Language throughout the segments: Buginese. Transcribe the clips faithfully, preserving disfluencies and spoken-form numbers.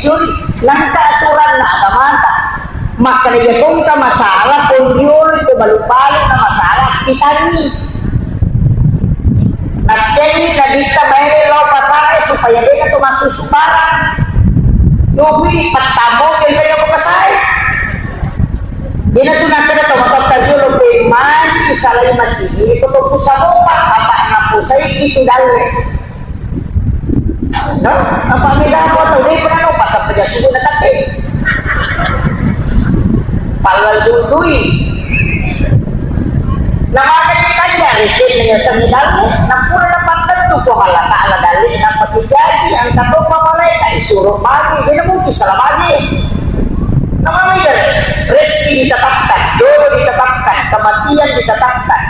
Curi, nangka aturanna agamata. Makkeda iya kongka masalah, konriolo itu balu-balu na masalah, kitanni. Nakkenni nabitta maere lao pasae supaya dena tu massusu barang. Yopi di pattambo kengkanya ko pasae. Dena tu nakkeda to matotta riolo pe mani salai masigi ko to pusamopa apa napusai itu dalle. No? Apa mega apa tau deh pernah no pasang peja subuh na tapi. Pallal dudui. Namanya kita ya rekin ya sami dalle. Nampura dapat tentu ko Allah Taala dalle. Nampak jadi angkat malaikat disuruh bagi. Dia mungkin salah bagi. Namanya rezeki ditetapkan, jodoh ditetapkan, kematian ditetapkan,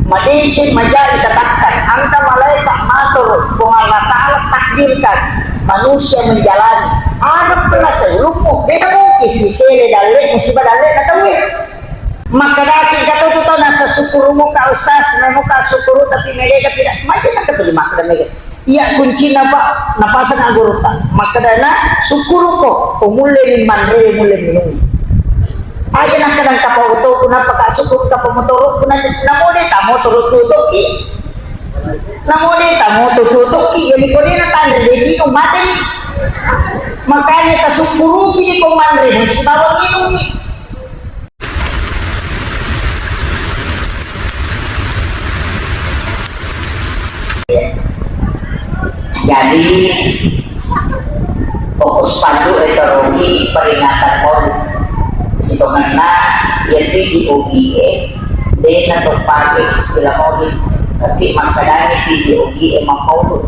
madeceng maja ditetapkan. Angka malaikat matur, Puang Allah Taala takdirkan manusia menjalani. Ada pelas lupu, beda mungkin si sele dalle, musibah dalle, kata gue. Maka dati kata tu tau nasa syukur muka ustaz, muka syukur tapi mereka tidak. Macam apa tu dimakan mereka? Iya, kuncina, Pak, napasang gurutta. Makkedana, "Sukkuruko, ko mulle ni manre, mulle minung." Aja nakkeda kapau to, kenapa kak sukkuru kapau motoro, kuna namo de tamo toro tutuki. Namo de tamo to tutuki, jadi ko de na tanre de minung mate ni. Makanya tasukkuruki ni ko manre, sibawa minung ni. Jadi, fokus pandu etorongi peringatan Maulid. Sitongenna, yeti di U G E, dena to pake istilah Maulid, tapi makkedani di U G E mammaulud.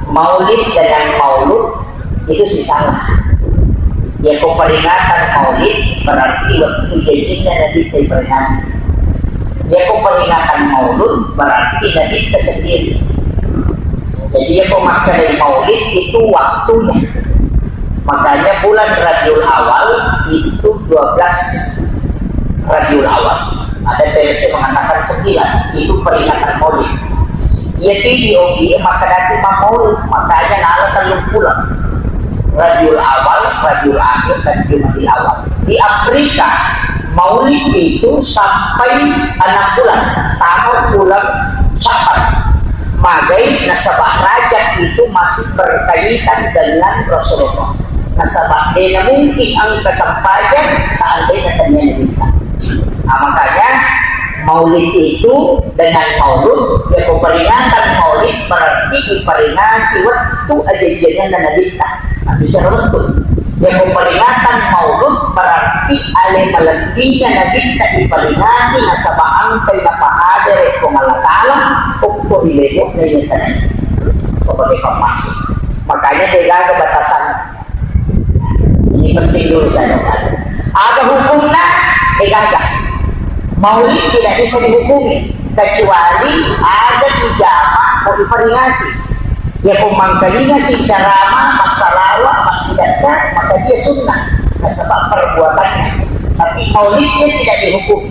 Maulid dengan maulud itu sisama. Yako peringatan maulid berarti waktu jajinna Nabi diperingati. Yako peringatan maulud berarti Nabi sendiri. Jadi yako makna dari maulid itu waktunya. Makanya bulan Rabiul Awal itu dua belas Rabiul Awal. Ada versi mengatakan sembilan, itu peringatan Maulid. Iya tu di O G E makkedaki mammaulud, makanya nala tellung pulo. Rabiul Awal, Rabiul Akhir, dan Jumadil Awal. Di Afrika, Maulid itu sampai enam bulan, tamat bulan Sya'ban. Magai nasaba Rajab itu masih berkaitan dengan Rasulullah. Nasaba dena mungkin engka sempajang seandainya tania Nabitta. Nah, makanya maulid itu dengan maulud, ya, peringatan maulid berarti diperingati waktu ajajiannya Nabitta. Nah, bicara waktu. Ya, peringatan maulud berarti ale malebbinya Nabitta diperingati nasaba engkai napahadere Puang Allah Ta'ala, okko ri lebo'na iya tanae sebagai pammasuk. Makanya degaga batasan. Ini penting dulu saya. Aga hukumna, degaga. Maulid tidak bisa dihukumi kecuali ada ijama mau diperingati. Ya, ko mangkalingaki ceramah, massalawa, massidakka, maka dia sunnah. Nasaba perbuatannya. Tapi maulidnya tidak dihukumi.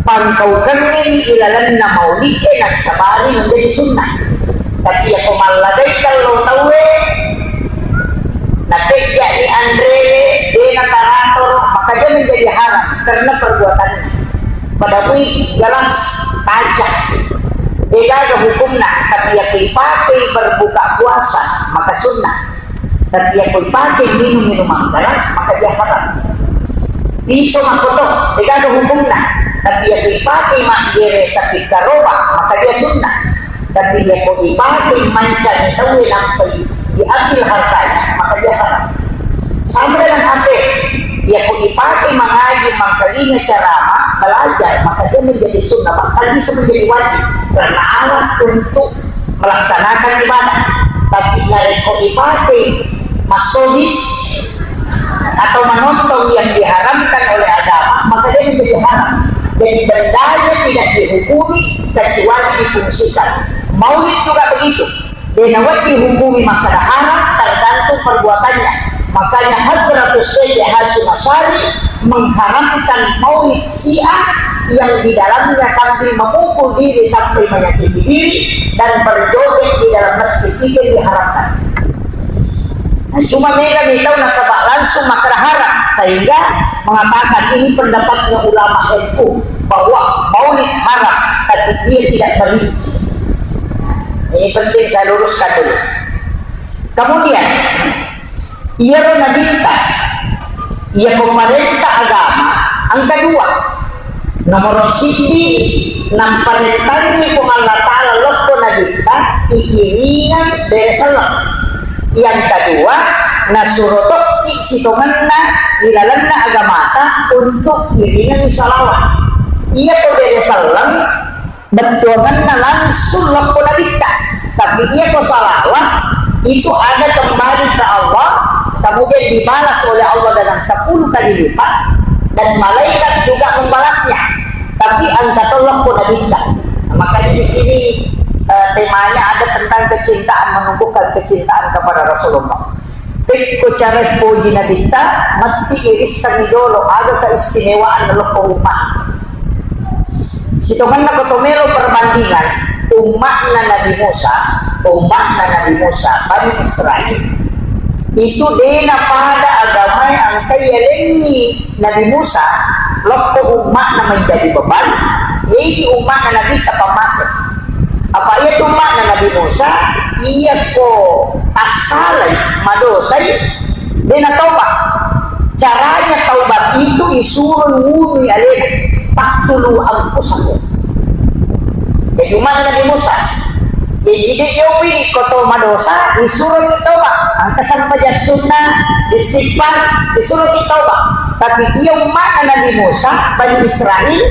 Pangkaukengngi ilalenna maulid'e nassabari menjadi sunnah. Tapi yako malladai kello tauwe, napejja'ni anrewe, dena taratoro, maka dia menjadi haram karena perbuatannya. Pada mui gelas kaca, degaga hukumna, tapi yako ipakei berbuka puasa, maka sunnah. Tapi yako ipake minum minuman keras, maka dia haram. Piso makkoto, degaga hukumna. Tapi yako ipake maggere sapi karoba, maka dia sunnah. Tapi yako ipake mancaji tauwe nampai diambil hartanya, maka dia haram. Sama dengan H P, yako ipake mangaji, mangkalinga ceramah, belajar, maka dia menjadi sunnah, bahkan bisa menjadi wajib karena alat untuk melaksanakan ibadah. Tapi narekko ipake massobis atau menonton yang diharamkan oleh agama, maka dia menjadi haram. Jadi bendanya tidak dihukumi kecuali difungsikan. Maulid juga begitu. Dena wedding dihukumi makkeda haram, tergantung perbuatannya. Makanya Hadratus Syekh Hasyim Asy'ari mengharamkan maulid Syiah yang di dalamnya sambil memukul diri sampai menyakiti diri dan berjoget di dalam masjid, itu yang diharamkan. Nah, cuma mega mi tau nasaba langsung makkeda haram, sehingga mengatakan ini pendapatnya ulama N U bahwa maulid haram, tapi dia tidak merinci. Ini penting saya luruskan dulu. Kemudian, iyaro nabitta, iya pemerintah agama, angka dua. Nomoro siddi, namparentangi Puang Allah Ta'ala lokko nabitta, ikiringeng bere selleng. Yang kedua, nasuro tokki sitongenna ri lalenna agamata untuk kiringeng salawat. Iya ko bere selleng, bettuangenna langsung lokko nabitta. Tapi iya ko salawat, itu ada kembali ke Allah, kemudian dibalas oleh Allah dengan sepuluh kali lipat, dan malaikat juga membalasnya. Tapi angka to lokko nabitta. Nah, makanya di sini, eh, temanya ada tentang kecintaan, menumbuhkan kecintaan kepada Rasulullah. Pekko cara poji nabitta, mesti irissengi dolo aga keistimewaan lokko umat. Sitongenna ko to melo perbandingan, umatna Nabi Musa, umatna Nabi Musa, Bani Israel, itu dena pada agamae angkai yalengngi Nabi Musa, lokko umatna menjadi beban, yaji umatna Nabi tapammasei. Apa iya tu makna Nabi Musa, iya ko tassalai, madosai, dena taubat. Caranya taubat itu isuro wunui alena, "Faqtulu anfusakum." Jadi umatna Nabi Musa, jadi ide yo widi ko to madosa, isuro ni taubat. Angka sempajang sunnah, istighfar, isuro ki taubat. Tapi iya umatna Nabi Musa, Bani Israel,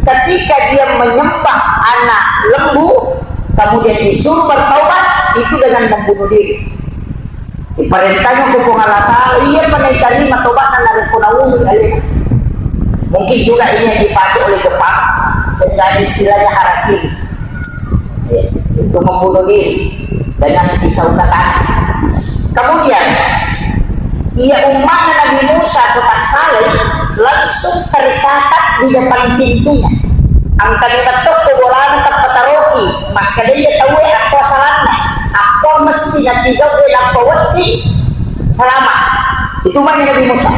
ketika dia menyembah anak lembu, kemudian disuruh bertaubat, itu dengan membunuh diri. Diperintahnya ku Puang Allah Ta'ala, iya pernah diterima taubatnya narekko naungi alena. Mungkin juga ini yang dipakai oleh Jepang, sehingga istilahnya harakiri. Ya, itu membunuh diri dengan pisau katana. Kemudian, iya umatna Nabi Musa ko tassalai langsung tercatat di depan pintunya. Angka lima tokko bolana tappataroki, makkedai tauwe akko salanna, akko mesti napigauwe nappa wedding selamat. Itu mani Nabi Musa.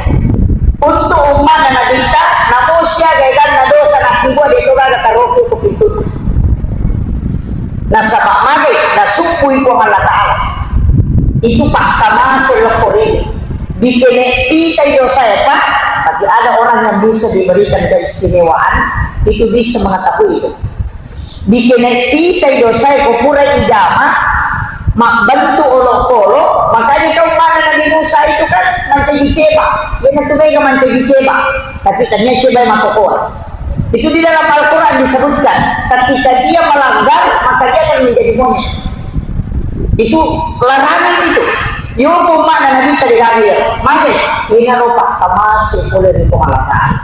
Untuk umatna Nabitta, namo siaga eganna dosa nakkibua de to gaga taroki ko pintunya. Nasaba mage nasubbui Puang Allah Ta'ala. Itu pakkamase lokko ri. Dikene pitai dosa ya, Pak, tapi ada orang yang bisa diberikan keistimewaan, itu bisa mengetahui itu. Dikene pitai dosa ya, ko pura ijama, mabbentuk olokolo, makanya kau mana Nabi Musa itu kan mancaji ceba, dia nanti mega mancaji ceba, tapi tanya ceba yang makokoa. Itu di dalam Al-Quran disebutkan, ketika dia melanggar, maka dia akan menjadi monyet. Itu larangan itu. Yo, umma'na Nabitta degaga iya. Mage, ina ropa tamase pole ri Puang Allah Ta'ala.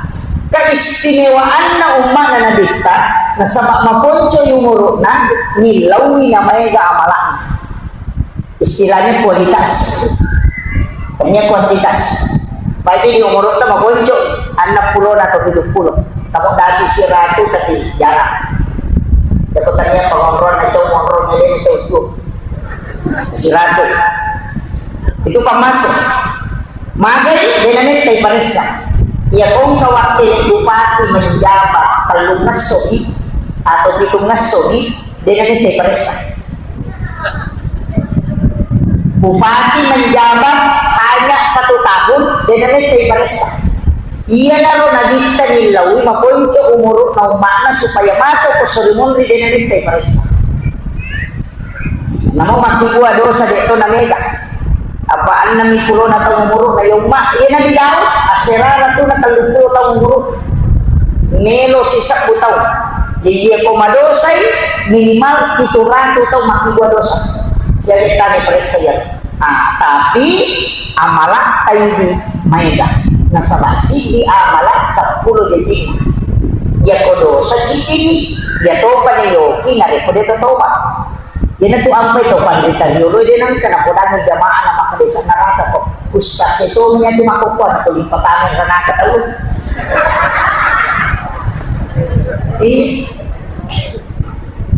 Keistimewaanna umma'na Nabitta, nasaba maponco umuru'na, nillaui namaega amala'na. Istilahnya kualitas. Tania kuantitas. Pagi di umur ta magonco, enam puluh atau tujuh puluh. Kamu dati siratu tapi jarang. Jago tania pengontrol atau ngontrol ini itu siratu. Itu pamasuk. Magai denanetta iparessa. Iya kongka watte bupati menjabat tellung ngesso i atau pitung ngesso i, denanetta iparessa. Bupati menjabat hanya satu tahun, denanetta iparessa. Iyanaro nabitta nillaui maponco umuru'na umma'na supaya mato ko sori munri, denanetta iparessa. Namo makkibua dosa de' to namega. Apa annami pulona taung umuru'na iya umma', iya Nabi Daud, asserana tu na telluppulo taung umuru'na. Melo sisebbu taung. Jadi iya ko madosai minimal pitu ratu taung makkibua dosa. Jadi tane paressa iya. Ah, tapi amala taidi maega. Nasaba siddi amala seppulo jajinna. Iya ko dosa ciddini, iya topa ne yoki narekko de' to toba. Iyanatu ampai to panrita riolo de' nengka napodangi jamaah na makkadesa neraka ko. Ustaz e to menya tu makkokkoe na tuli patama neraka tau. Ih.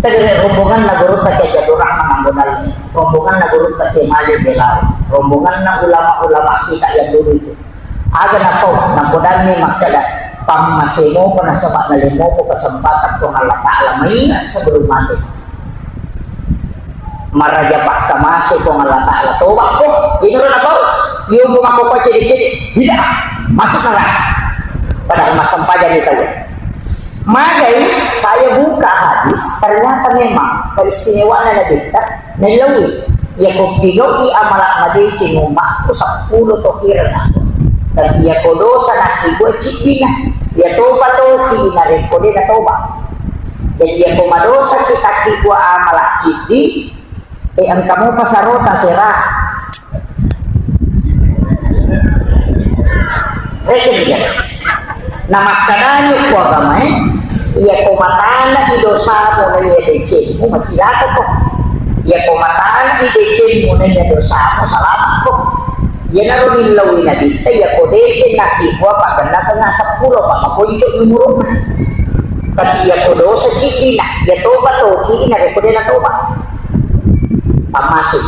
Tegere rombongan na guru ta Kiai Abdul Rahman Anggonal ini. Rombonganna gurutta Kiai Malik Belaru, rombonganna ulama-ulama kita yang dulu itu. Aga napau, napodanni makkeda, pammasemo ko nasaba nalemmoko kesempatan Puang Allah Ta'ala maingat sebelum mati. Maraja pakkamase Puang Allah Ta'ala, toba ko, ini ro napau, iyo ko mako ko cede-cede, tidak, masuk neraka. Padahal massempajang ni tau. Magai saya buka hadis, ternyata memang keistimewaanna Nabitta nallaui. Iyako pigau'i amala madeceng ummakku seppulo to kirana. Tapi iyako dosa nakkibua ciddina, iya toba toki narekko de natoba. Jadi iyako madosa kita kibua amala ciddi, Eh, engka mopa sarota sera. Rekeng ya. Namakkedani ko agamae, iya ko matana i dosamu na iya decengmu, macilaka ko. Iya ko matana i decengmu na iya dosamu, salama ko. Iyanaro nillaui Nabitta, iya ko deceng nakkibua pagenna tengnga seppulo, pa makonco umuruna. Tapi iya ko dosa ciddina, iya toba toki narekko de natoba. Pammase.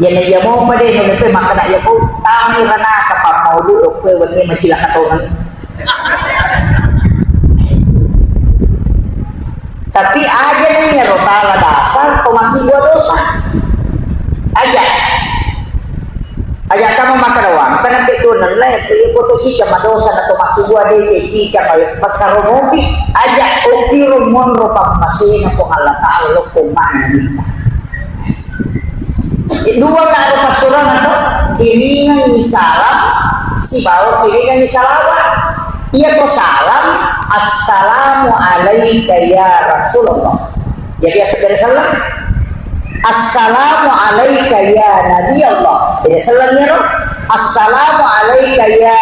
Iyana iya mopa de, naleppe makkeda iya ko tamai ranaka pammaulu okkoe wenni macilaka tonang. Tapi aja ni ero tala dasar to makkibua dosa. Aja. Aja kamu makkeda wang, karena betul nella itu iya foto cica madosa na to makkibua de cica passaro mopi. Aja okiro monro pammasena Puang Allah Ta'ala lokko mana. Dua karo passurang atau kiringangi salam sibawa kiringangi salawat. Iya ko salam, "Assalamu alaika ya Rasulullah." Jadi asal dari salam, "Assalamu alaika ya Nabi Allah." Jadi salam ya Rob. "Assalamu alaika ya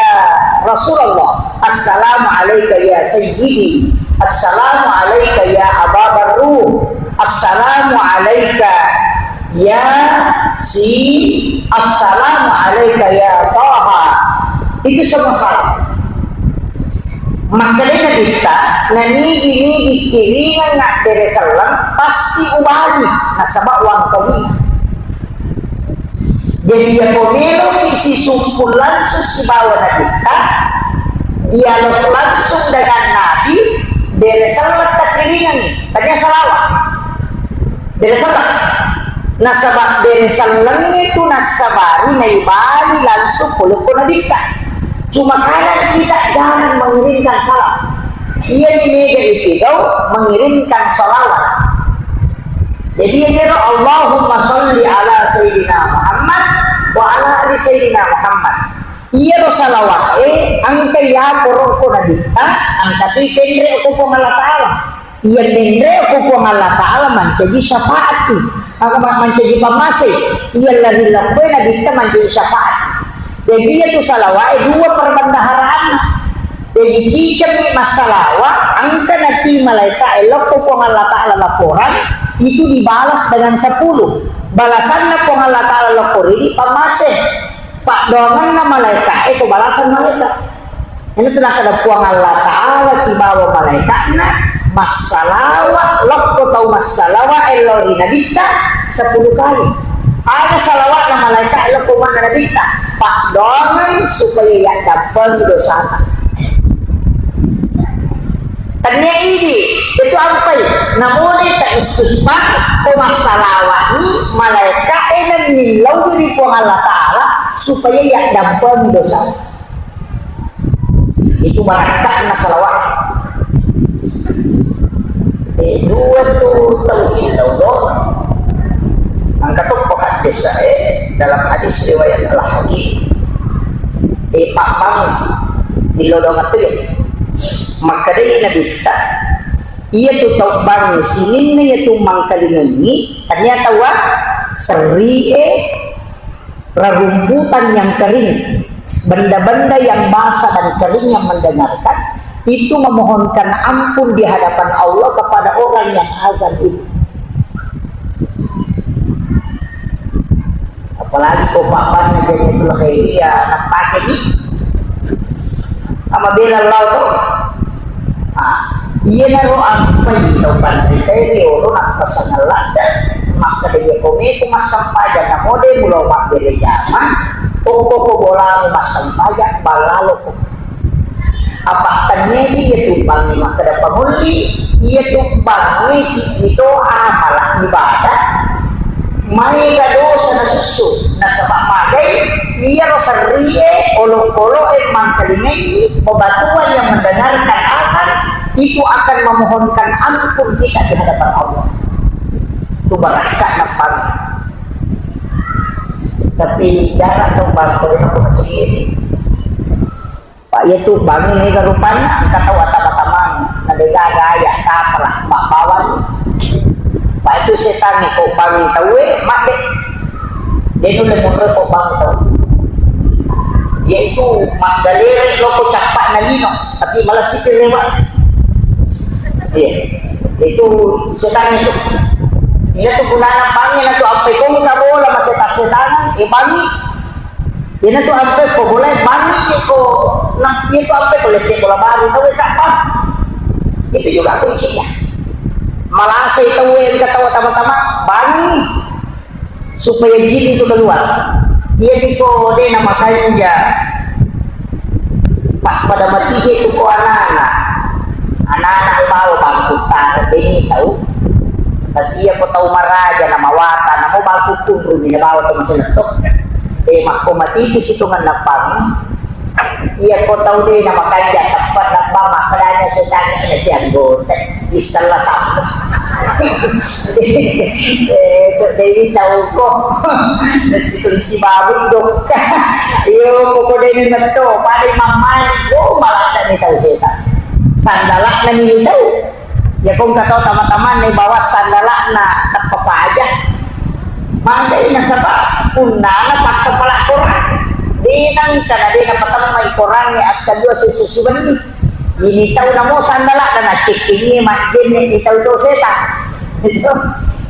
Rasulullah. Assalamu alaika ya Sayyidi. Assalamu alaika ya Aba Barru. Assalamu alaika ya si. Assalamu alaika ya Taha." Itu semua salam. Makkedai Nabitta, nanigi-nigi kiringang abbere selleng, pasti ubali, nasaba wangkawi. Jadi, iya ko meloki sisukku langsung sibawa Nabitta, dialog langsung dengan Nabi, bere selleng takkiringangi, tanya salawat. Bere selleng. Nasaba bere selleng itu nassabari naibali langsung polokko Nabitta. Cuma kadang kita jarang mengirimkan salam. Iya ni mega ipigau mengirimkan salawat. Jadi ini ro, "Allahumma salli ala Sayyidina Muhammad wa ala ali Sayyidina Muhammad." Iya ro salawat e, engka iya korokko Nabitta, engka ti tenre ko Puang Allah Ta'ala. Iya menre ko Puang Allah Ta'ala mancaji syafaati. Maka ma-, mancaji pammase. Iya lari lampoi Nabitta mancaji syafaat. Jadi iya tu salawat e dua perbendaharaan. Jadi cicengmi massalawa, engka nati malaika elokko Puang Allah Ta'ala laporan, itu dibalas dengan sepuluh. Balasanna Puang Allah Ta'ala lokko ridi pammase. Paddoangenna malaika e ko balasan malaika. Ini telah kada Puang Allah Ta'ala sibawa malaikatna massalawa lokko tau massalawa ello ri Nabitta sepuluh kali. Ada salawatna malaika ello ko mana Nabitta. Paddoangeng supaya yaddampengi dosana. Tennia idi, itu ampai. Namone ta istighfar, ko massalawani malaika e nenni lauri Puang Allah Ta'ala supaya yaddampengi dosa. Itu barakka'na salawat. Eh, dua tu tau illau doang. Angka tokko hadis, eh, dalam hadis riwayat Al-Hakim. Eh, pabbang illau doang tu ya. Makkedai Nabitta, iya tu tau bangi sininna iya tu mangkalingengi, tania tawa serri e rerumputan yang kering, benda-benda yang basah dan kering yang mendengarkan, itu memohonkan ampun di hadapan Allah kepada orang yang azan itu. Apalagi ko papanna Jamiatul Khairiyah, napake ni. Ama bela lao to. Ah, iyanaro ampai tau panrita riolo nappasang ladde, mak-, Makkeda, iya ko meko massempajang, namo de mulo mabbere jama, okko ko bolamu massempajang, ballaloko. Apa tennedi iya tu bangnge makkeda pangulli, iya tu bangnge sijito amala ibadah, maega dosa nasussu, nasaba magai iyaro serrie, olokoloe mangkalingaini, bebatuan yang mendengarkan azan itu akan memohonkan ampun kita di hadapan Allah. Itu berkah nappang. Tapi jarang dong bang, kalau aku masih ini. Pak, iya tu bangnge mega rupanna, engka tau atama-tamang, na dega gaya, tapala, mabbawang. Pak, itu setangnge ko bangngi tauwe, madde. De nulle monro ko bangngi tau. Yaitu maggalere loko cappa'na lino, tapi malah sipir lewat. Iya. Itu setangnge tu. Iya tu gunana bangnge na tu ampe kongka bola maseta-setanang, e bangngi. Iyana tu ampe ko bola bangngi ko, nah, iya tu ampe ko lette bola baru, tau e kapang. Itu juga kuncinya. Malasai tau e, engka tau atama-tama, bangngi. Supaya jin itu keluar. Iya tiko de na makanja. Pak, pada mati je tu ko anak-anak. Anak-anak bawa bangku tara deni tau. Tapi iya ko tau maraja na mawata, namo bangku kunru ni na bawa tu masih letok. Eh, makko mati itu situngan napang. Iya ko tau de na makanja tepat napang, makkedanya setan na sianggote. Isella sapu. Eh, kok dewi tau kok. Nasi tulisi babu dokka. Iyo, pokok dewi metto, pada mamani. Oh, malah ni tau setan. Sandalakna ni tau. Ya kong katau teman-teman ni bawa sandalakna teppa paja. Mangkai nasaba punnana pakka pala korang. Denang kana dena patamma i korangnge akka dua sesusu benni. Ini tau namo sandala dan acekkingi majjenne ni tau to setan.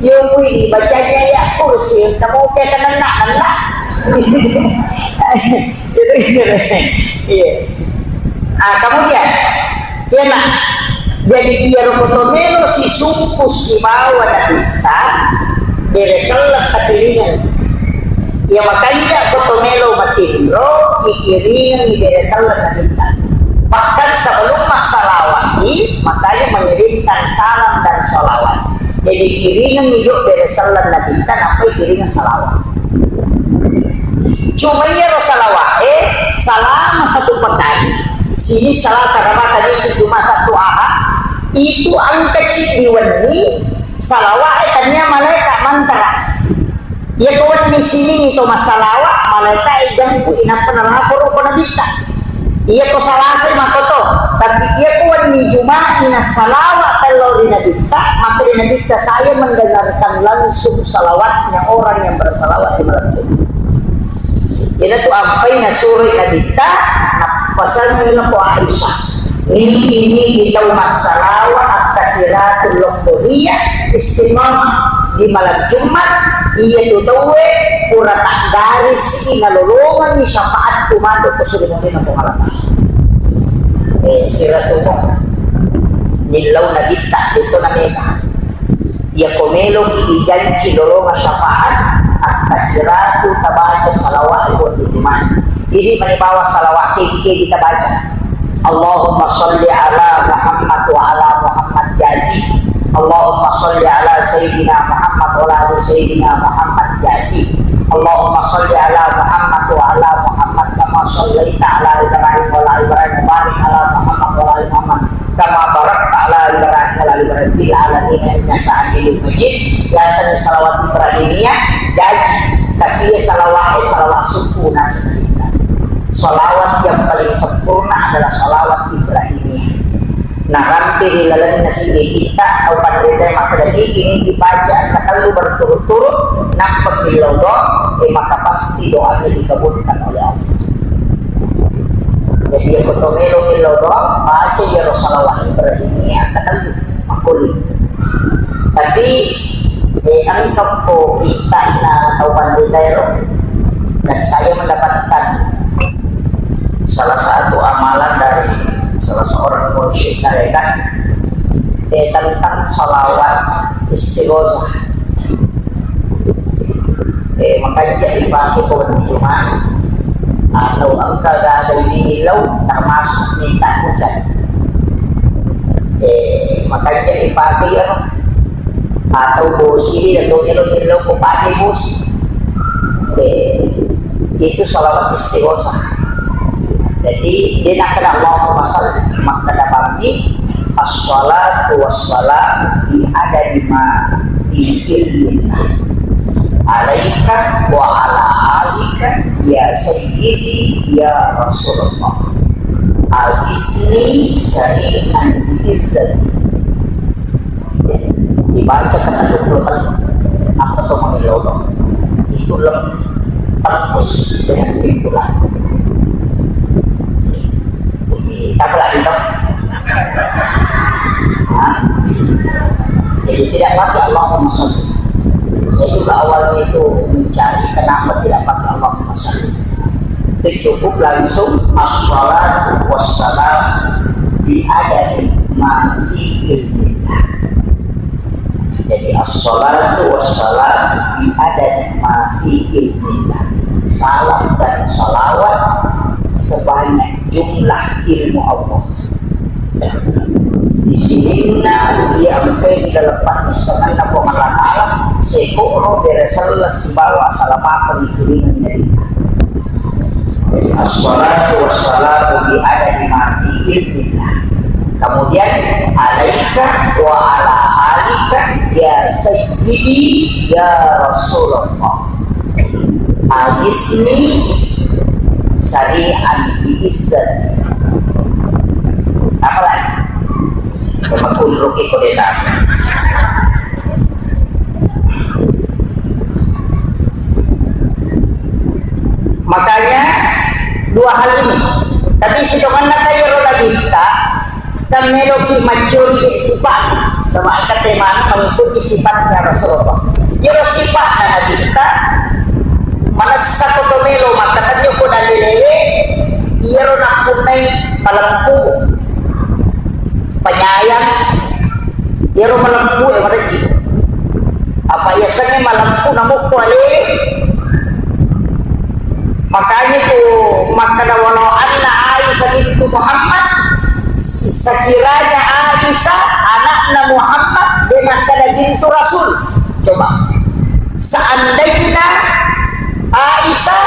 Yo kui bacanya ya kursi namo ke kenenna nenna. Iya. Ah, kemudian, iya, nah. Jadi, iyaro koto melo sisungku sibawa nabitta, bere selleng takiringeng. Iya, makanja koto melo matinro, ikiringeng bere selleng nabitta. Bahkan sebelum massalawati, makanya mengirimkan salam dan salawat. Jadi, kiringeng ijo bere selleng nabitta, nappai kiringeng salawat. Cuma iyaro salawa'e selama satu pekan, Senin, Selasa, Rabu, Kamis, Jumat, Sabtu, Ahad, itu engka ciddi wenni salawa'e tania malaika mantara. Iya ko wenni Senin to massalawa, malaika e jampu inappa nalaporo ko nabitta. Iya ko Salasa makoto, tapi iya ko wenni Juma'i nassalawa tello ri nabitta, maka ri nabitta saya mendengarkan langsung salawatnya orang yang bersalawat di malam itu. Iyana tu ampai nasuro nabitta, nappasangi lako Aisyah. Nigi-nigi tau massalawa akkasiratul lokkoria istiqamah di malam Jumat, iya tu tauwe pura taggarisi nalolongangi syafaatku matu ko suruh mena Puang Allah Ta'ala. Eh, siratu mo. Nillau nabitta, itu namanya. Iya ko meloki ijanci lolonga syafaat, akkasiratu tabaca salawat buat Jumat. Jadi mani bawa salawat keji-keji tabaca. Allahumma salli ala Muhammad wa ala Muhammad jaji. Allahumma salli ala Sayyidina Muhammad wa ala ali Sayyidina Muhammad jaji. Allahumma salli ala Muhammad wa ala Muhammad kama sallaita ala Ibrahim wa ala Ibrahim wa barik ala Muhammad wa ala ali Muhammad kama barakta ala Ibrahim wa ala ali Ibrahim fil alamin innaka Hamidum Majid. Biasanya salawat Ibrahimiyah jaji, tapi ya salawat, eh, salawat sempurna sebenarnya. Salawat yang paling sempurna adalah salawat Ibrahimiyah. Nah, rampe di lalenna side kita atau panrita yang maka ini dibaca angka tellu berturut-turut, nampak di lodong, eh, maka pasti doanya dikabulkan oleh Allah. Jadi, iya ko to melo millau doang, baca iyaro salawat Ibrahimiyah katellu, makkuling. Tapi, eh, engka ko kitta'na tau panrita ero, dan saya mendapatkan salah satu amalan dari salah seorang mursyid mereka, eh, tentang salawat istighosah. Eh, makanja ipake ko wenni Juma atau engka gaga iwingi lao, termasuk minta hujan. Eh, makanja ipake iyaro atau bosi, atau elo-elo ko pake bosi. Eh, itu salawat istighosah. Jadi, de nakkeda Allahumma shalli, makkeda bammi, "Assalatu wassalamu bi adadi ma fi ilmillah. Alaika wa ala alika ya sayyidi ya Rasulullah. Agisni sari'an bi izzati." Dibaca ke tellu puluh tellu. Apa to mangilolo? Itu lem tembus dengan pintu langit. Jadi, tak lagi toh. Hah? Jadi tidak pakai Allahumma sholli. Saya juga awalnya itu mencari kenapa tidak pakai Allahumma sholli. Itu cukup langsung assalatu wassalam bi adadi ma fi ilmillah. Jadi assalatu wassalam bi adadi ma fi ilmillah. Salam dan salawat sebanyak jumlah ilmu Allah. Di sininna iya engkae ri laleng pannissengenna Puang Allah Ta'ala, sekoro bere selleng sibawa asalamakeng ikiringengngi Nabitta. Assalatu wassalamu bi adadi ma fi ilmillah. Kemudian, alaika wa ala alika ya sayyidi ya Rasulullah. Agisni sari'an bi izzati. Apa lagi? Makunruki ko dena. Makanya dua hal ini. Tapi sitongenna kaya ro Nabitta, kan meloki maccuri sifat. Sama angka temana mengikuti sifatnya Rasulullah. Iyaro sifatna Nabitta, manessa ko to melo makkatenni ko dallewe, iyaro nappunnai palempu, penyayang, iyaro malempu e mareji. Apa yasengnge malempu namukko ale. Makanya tu makkeda walau anna Aisyah bintu Muhammad, sekiranya Aisyah anaknya Muhammad, dia makkeda bintu Rasul. Coba, seandainya Aisyah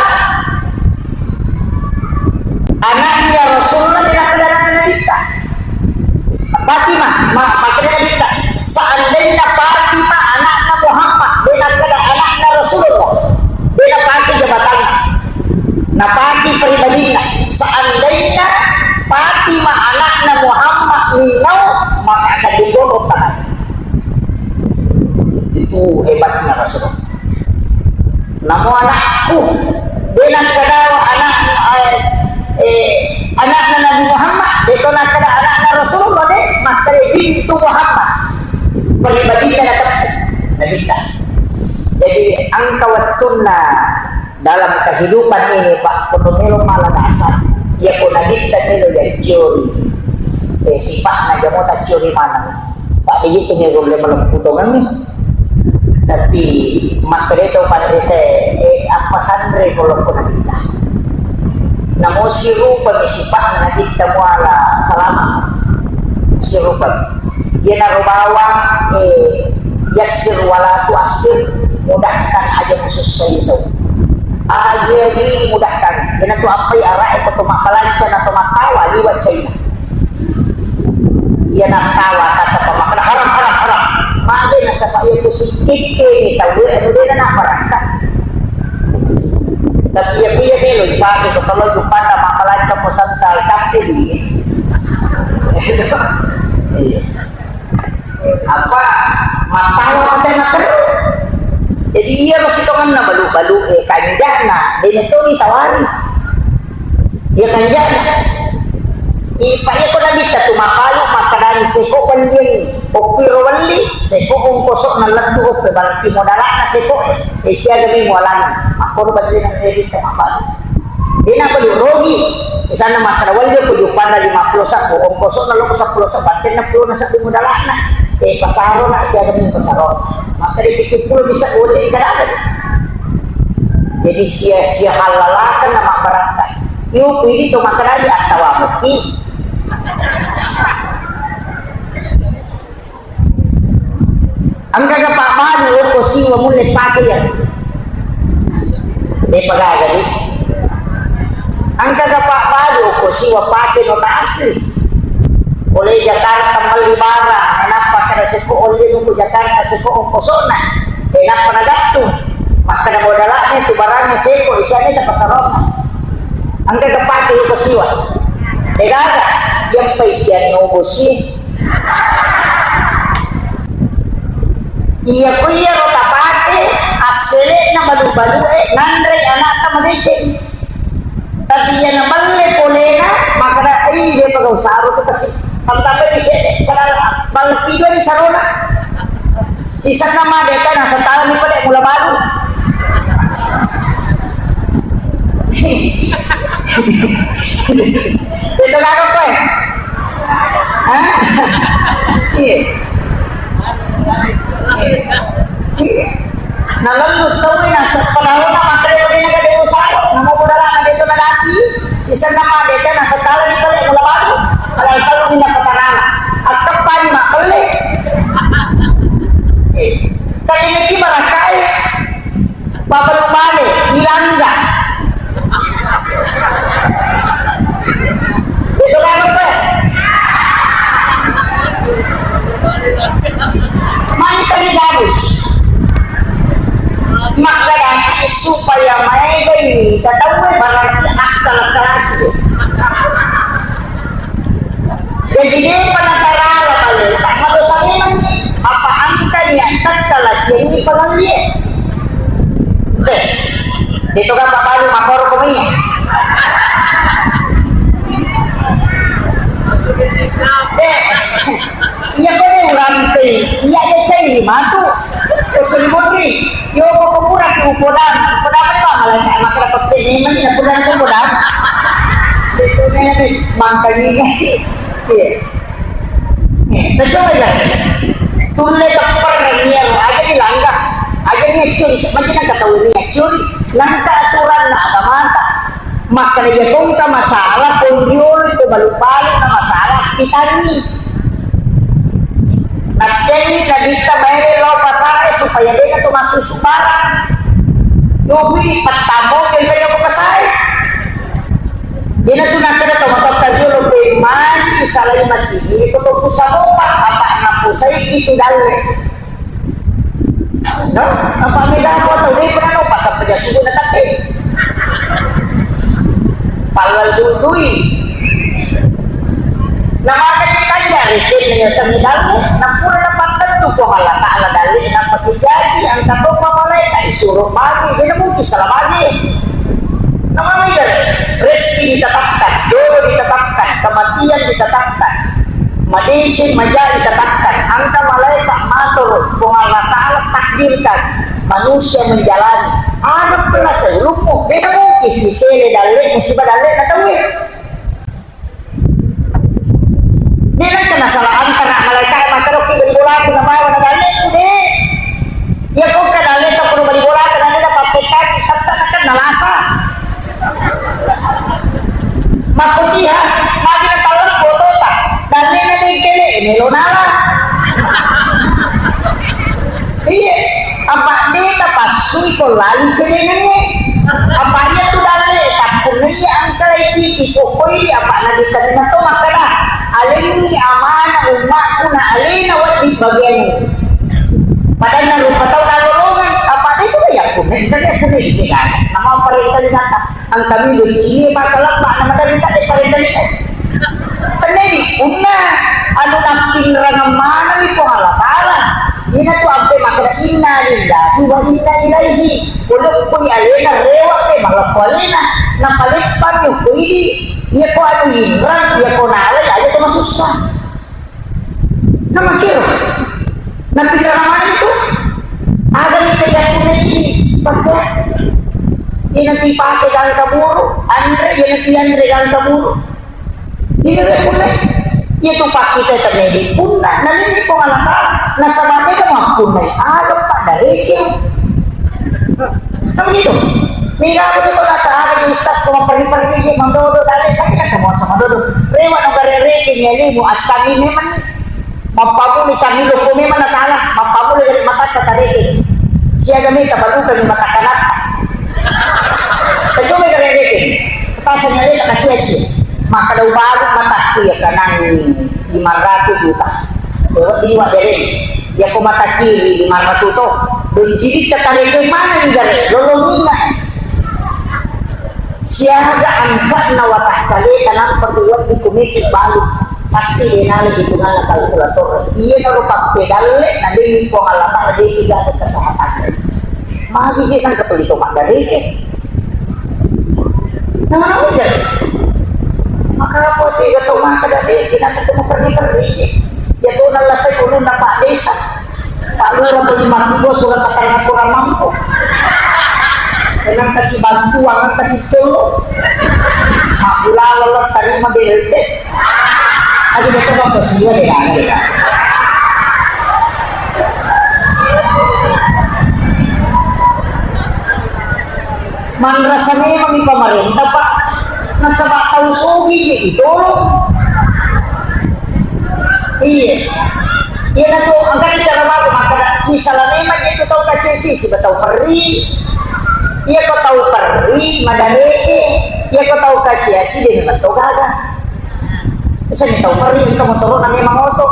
anaknya Rasulullah, dia makkeda anaknya Nabitta. Fatimah, ma-, makkeda Nabitta, seandainya Fatimah anaknya Muhammad, de nakkeda anaknya Rasulullah, de napake jabatanna, napake pribadinna. Seandainya Fatimah anaknya Muhammad minau, maka akan digodok tanah. Itu hebatnya Rasulullah. Namo anakku, de nakkeda anak, eh, eh, anakna Nabi Muhammad, de to nakkeda anakna Rasulullah, de, makkeda bintu Muhammad. Pribadinna nateppu Nabitta. Jadi, engka wettunna dalam kehidupan ini, Pak, ko to melo mala dasar, iya ko Nabitta melo yaccuri, eh, sifatna jamo taccuri maneng. Pak, begitu ni rulle malempu tongenni. Tapi makkeda to panrita, eh, apa sanre ko lokko Nabitta. Namo sirupami sifatna Nabitta muala salama. Sirupami. Iyanaro bawang, eh, yassir wala tuassir, mudahkan, aja musussai tau. Aja dimudahkan. Iyanatu appai arae ko to mappalanca na to mattawa liwa China. Iya nattawa kata pamakkeda, "Haram, haram, haram." Magi nasaba iya ku sikkikkengi tauwe anu de na naparakka. Tapi iya ku iya melo ipake ko tolo juppanda mappalanca ko santal cappili. Iya. Apa mattawa kata makkeda. Jadi iya ro sitongenna balu-balu e kanjana de na to ditawari. Iya kanjana. Ipa iya ko Nabitta tu mappalu makkedani seko welliangngi. Okki ro welli, seko ongkoso na lettu oppe, berarti modalana seko e. E siaga mi mualana. Makkoro welliangngi Nabitta mappalu. De na balu rogi. Misalna makkeda welli ko juppanda lima puluh sabbu, ongkoso na lo seppulo sabbu, battenna pulo na sabbu modalana. E pasaro na siaga mi pasaro. Makkeda pitu pulo bisa welli kada. Jadi sia-sia halalakan na mabbarakka. Yo, ku idi to makkeda aja attawa muki. Engkaga pabbadu okko siwa mulle pake ya? Depa gaga di. Engkaga pabbadu okko siwa pake nota asli? Pole Jakarta melli barang, nappa kada seko olle ko Jakarta seko ongkosona. E nappa nagattung. Makkeda modala'na tu barangnya seko, isianna tapasarona. Engkaga pake okko siwa? Degaga, yang paician nobosi. Iya ko iyaro tapake assele'na balu-balue nanrei anakta madeceng. Tapi iya namalle polena, makkeda, "Ei, de pagau saro tu kasi." Pantappai cedde, padahal ballaki dua ni sarona. Sisenna madeta nasatalani pale mula balu. Itu kagak kowe. Hah? Iya. Iya. Nalennu tauwe naseppa daunna makkeda, "Dena gade usaha, namo bodala na deto nadaki." Sisenna madeta nasatalani pale mula balu. Padahal telluni napatanana. Akkeppani makkelle. Eh, tadi niki barakkae. Babalu bale, ilangga. Itu kan apa? Mantri gabus. Makanya supaya maega ini, ketahui berarti akal keras. Jadi, depa natarala bale, tak madosa memang. Apa angka niat takkala siengi pangallie? Deh, itu kan babalu makoro kominya. Deh, iya ko de urampe, iya de cai matu. Kesulimunri. Yo, ko pura ki upodang, upodang apa malaika makkeda peppe ni mani na pura tu podang. Itu ni ni mangkali. Iya. Eh, nah, coba ya. Tulle tepper ni ya, aja dilanggar, aja ni curi, macam kata ni curi. Langka aturan na agamata. Makkeda iya ko engka masalah, konriolo itu balu-balu na masalah, kitanni. Nattenni nabitta maere lao pasae supaya dena tu massusu barang. Yo bili pattamo engka joko pasae. Dena tu nakkeda to matotta rio lo pe mani salai masigi ko to pusabopa apa napusai itu dalle. No? Apa mega ko tau de pernah no pasang peja subuh na tapi. Pallal dudui. Namaka kita aja rikin dengan sami dalle, nampura napattentu Puang Allah Ta'ala dalle, nampa kijaji angka tomma malaika disuruh bagi, dia mungkin salah bagi. Namanya rezeki ditetapkan, jodoh ditetapkan, kematian ditetapkan, madeceng majai ditetapkan, angka malaika matur Puang Allah Ta'ala takdirkan manusia menjalani. Ada pula sebelummu, dia mungkin si sele dalle, musibah dalle, na tauwe. Dé' nakkeda nasala antara malaéka'é matteru ki bali bolaku nabawa na dalle'ku, dé'. Iya ko engka dalle'ta pura bali bolaku, na dé' napappéttangi, tette' nakenna lasa. Makkotiha, magi natalleppo otota, dalle'na déngkélé'é, mélo nala. Iya, apa dé' tapassui ko laling céléngengngé. Apa iya tu dalle' tappunnai angkalai titi ko koi, apa nabitta to makkeda, alenni amana ummaku na alena wedding bagianna. Padanna rupa tau nalolongeng, apa dé' tu ya punna, kan ya punna ini kan. Nama parentah kata. Engka mi doncini maka leppa na maderita dé' parentah. Tenni punna anu nappinrengeng manenni Puang Allah Taala. Ina tu ampe makkeda, "Inna lillahi wa inna ilaihi." Pole ko alena rewa pe malleppo alena. Napaleppa mi ko idi. Iya ko anu inrang, iya ko nalai aja to masussa. Namakkiro, napinrengeng manenni tu. Aga ni pega punna ini pakai. Ina ti pake gangka buru, anre, ina ti anre gangka buru. Ina re punna. Iya tu pakkita terjadi punna. Nalini Puang Allah Taala. Nasaba dé' ka mappunnai. Aga pada rekeng. Kan begitu. Mega begitu lah sahaja ustaz ko perri-perri je mandodo dale, kan kita mau sama dodo. Rewa no gare reke ni alimu, akami memang ni. Mappamuli cami loko memang natala, mappamuli gare matatta tareke. Siaga meta baluka ni matatta natta. Coba gare reke. Pasang nyale tak kasih asyik. Maka dau balu mataku ya kanang lima ratus juta. Lewat di dua bere. Ya ko mata kiri lima ratus to. Benciri tak tareke mana ni gare. Lolo minga. Siaga angka'na watakkaleta nampa kuwedding kumiki balu, pasti de nala hitunganna kalkulator. Iyanaro pappedalle nadengngi Puang Allah Ta'ala de gaga kesehatan. Magi je nangka tuli to maddareke. Nama-nama je. Maka apa tega tau maka dareke nasa temu perri-perri je. Ya to nala sai ulunna Pak Desa. Pak Lurah beli mati bos, surat katakan kurang mampu. Dengan kasih bantuan, kasih colo. Makulawa lo tarima B L T. Aja betul apa sih, ada ada. Manrasa memang di pemerintah, Pak. Nasaba tau sogi je ditolong. Iya. Iya na tu, angka cara baru maka sisala memang itu tau kasih sisi, tau perri. Iya ko tau perri, madareke. Iya ko tau kasih sisi, dia memang tau gaga. Misalnya tau perri, engka motoro na memang oto.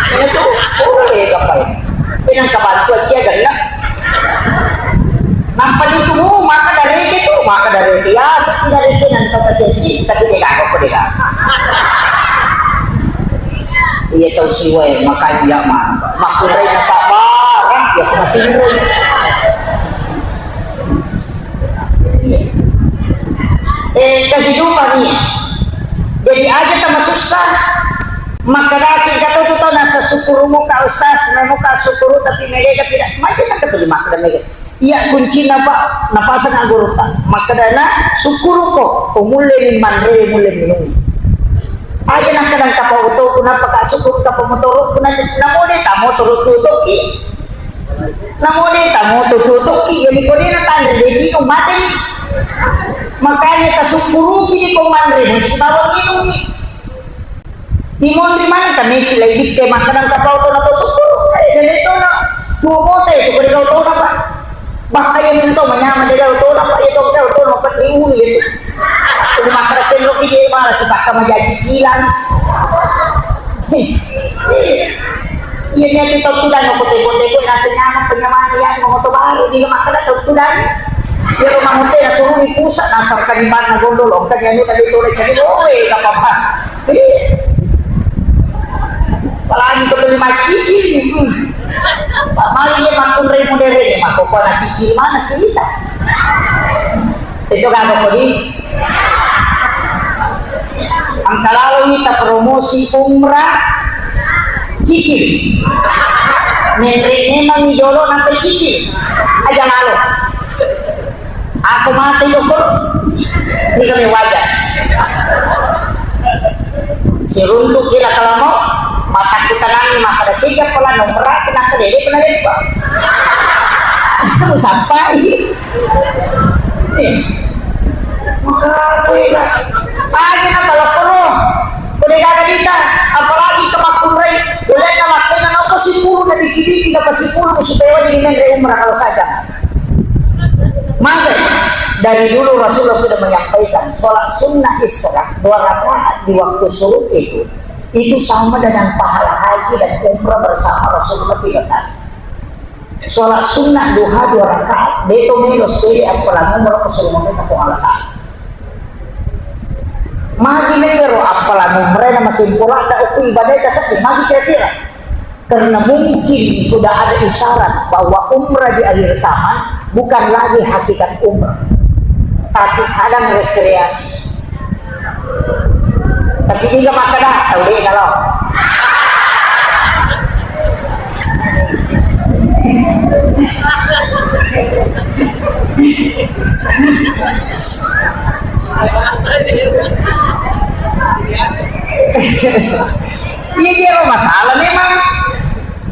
Ini tu, oh, eh, gapai. Ini engka bantu aja, genna. Nampa ditu, oh, maka dareke tu, maka dareke. Ya, sepi dareke, nanti kau kecil sih, tapi dia gak apa dia. Iya, tau siwai, makanya mantap. Makurai na sabar, ya, kena tiru. Eh, kehidupan ini. Jadi aja tambah susah. Maka dati kata tu tau nasa syukur muka ustaz, muka syukur tapi mereka tidak. Macam apa tu maka mereka. Iya kuncina Pak, napasang guru ta. Maka dana syukur ko, umulle ni manre, umulle minum. Aja nak kadang kapau tu, kenapa kak syukur kapau motor, kenapa namo deh tamu turut tutup ki. Namo de tamu tutuki, jadi ko de na tanre de minum mate ni. Makanya tasukkuruki di ko manre, sibawa minum ni. Di monri mana kami kilai ditte makanang kapau to na to sukkuru. Eh, dede to na. Tuo mote, tu ko de kau to na, Pak. Bahaya minto manyama de kau to na, Pak. Iya to kau to na, Pak, di ulu itu. Jadi makan tenro ki je malah setakka majaji cilang. Iya, iya, itu tau tudang, aku tebo-tebo, nasa nyaman, penyaman, ya, mau motor baru, di rumah kena tau tudang. Ya, rumah hotel, turun di pusat, nasa kan di mana, gondol, kan yang ini tadi, tolek, tadi, oh, eh, gak apa-apa. Iya. Apalagi kalau lima cicil, hmm. Mari, ya, makan remu dere, ya, mak, kok anak cicil mana sih, kita? Itu kagak kodi. Angka lalo kita promosi umrah cicil. Menre memang jolo nampai cicil. Aja lalo. Aku mati joko. Ini kami wajar. Siruntuk kira kalau mau, mataku tenang, maka ada tiga pola nomor aku nak dede pernah dede. Aku sampai. Eh, maka apa ya? Aja na kalau perlu. Udah kagak kita, apalagi ke Makurrai. Boleh na makkena na apa sipulu na diki-diki na pasipulu supaya wajib menre umrah kalau saja. Maka dari dulu Rasulullah sudah menyampaikan sholat sunnah Isra dua rakaat di waktu syuruk itu, itu sama dengan pahala haji dan umrah bersama Rasulullah tiga kali. Sholat sunnah duha dua rakaat, de to melo sele appalang umrah ko sele melo ko Allah Ta'ala. Magi melo appalang umrah na masempurna ta uku ibadah ta sepi, magi kira-kira. Karena mungkin sudah ada isyarat bahwa umrah di akhir zaman bukan lagi hakikat umrah, tapi kadang rekreasi. Tapi dia makan dah, tahu dia kalau. Iya, dia lo masalah memang.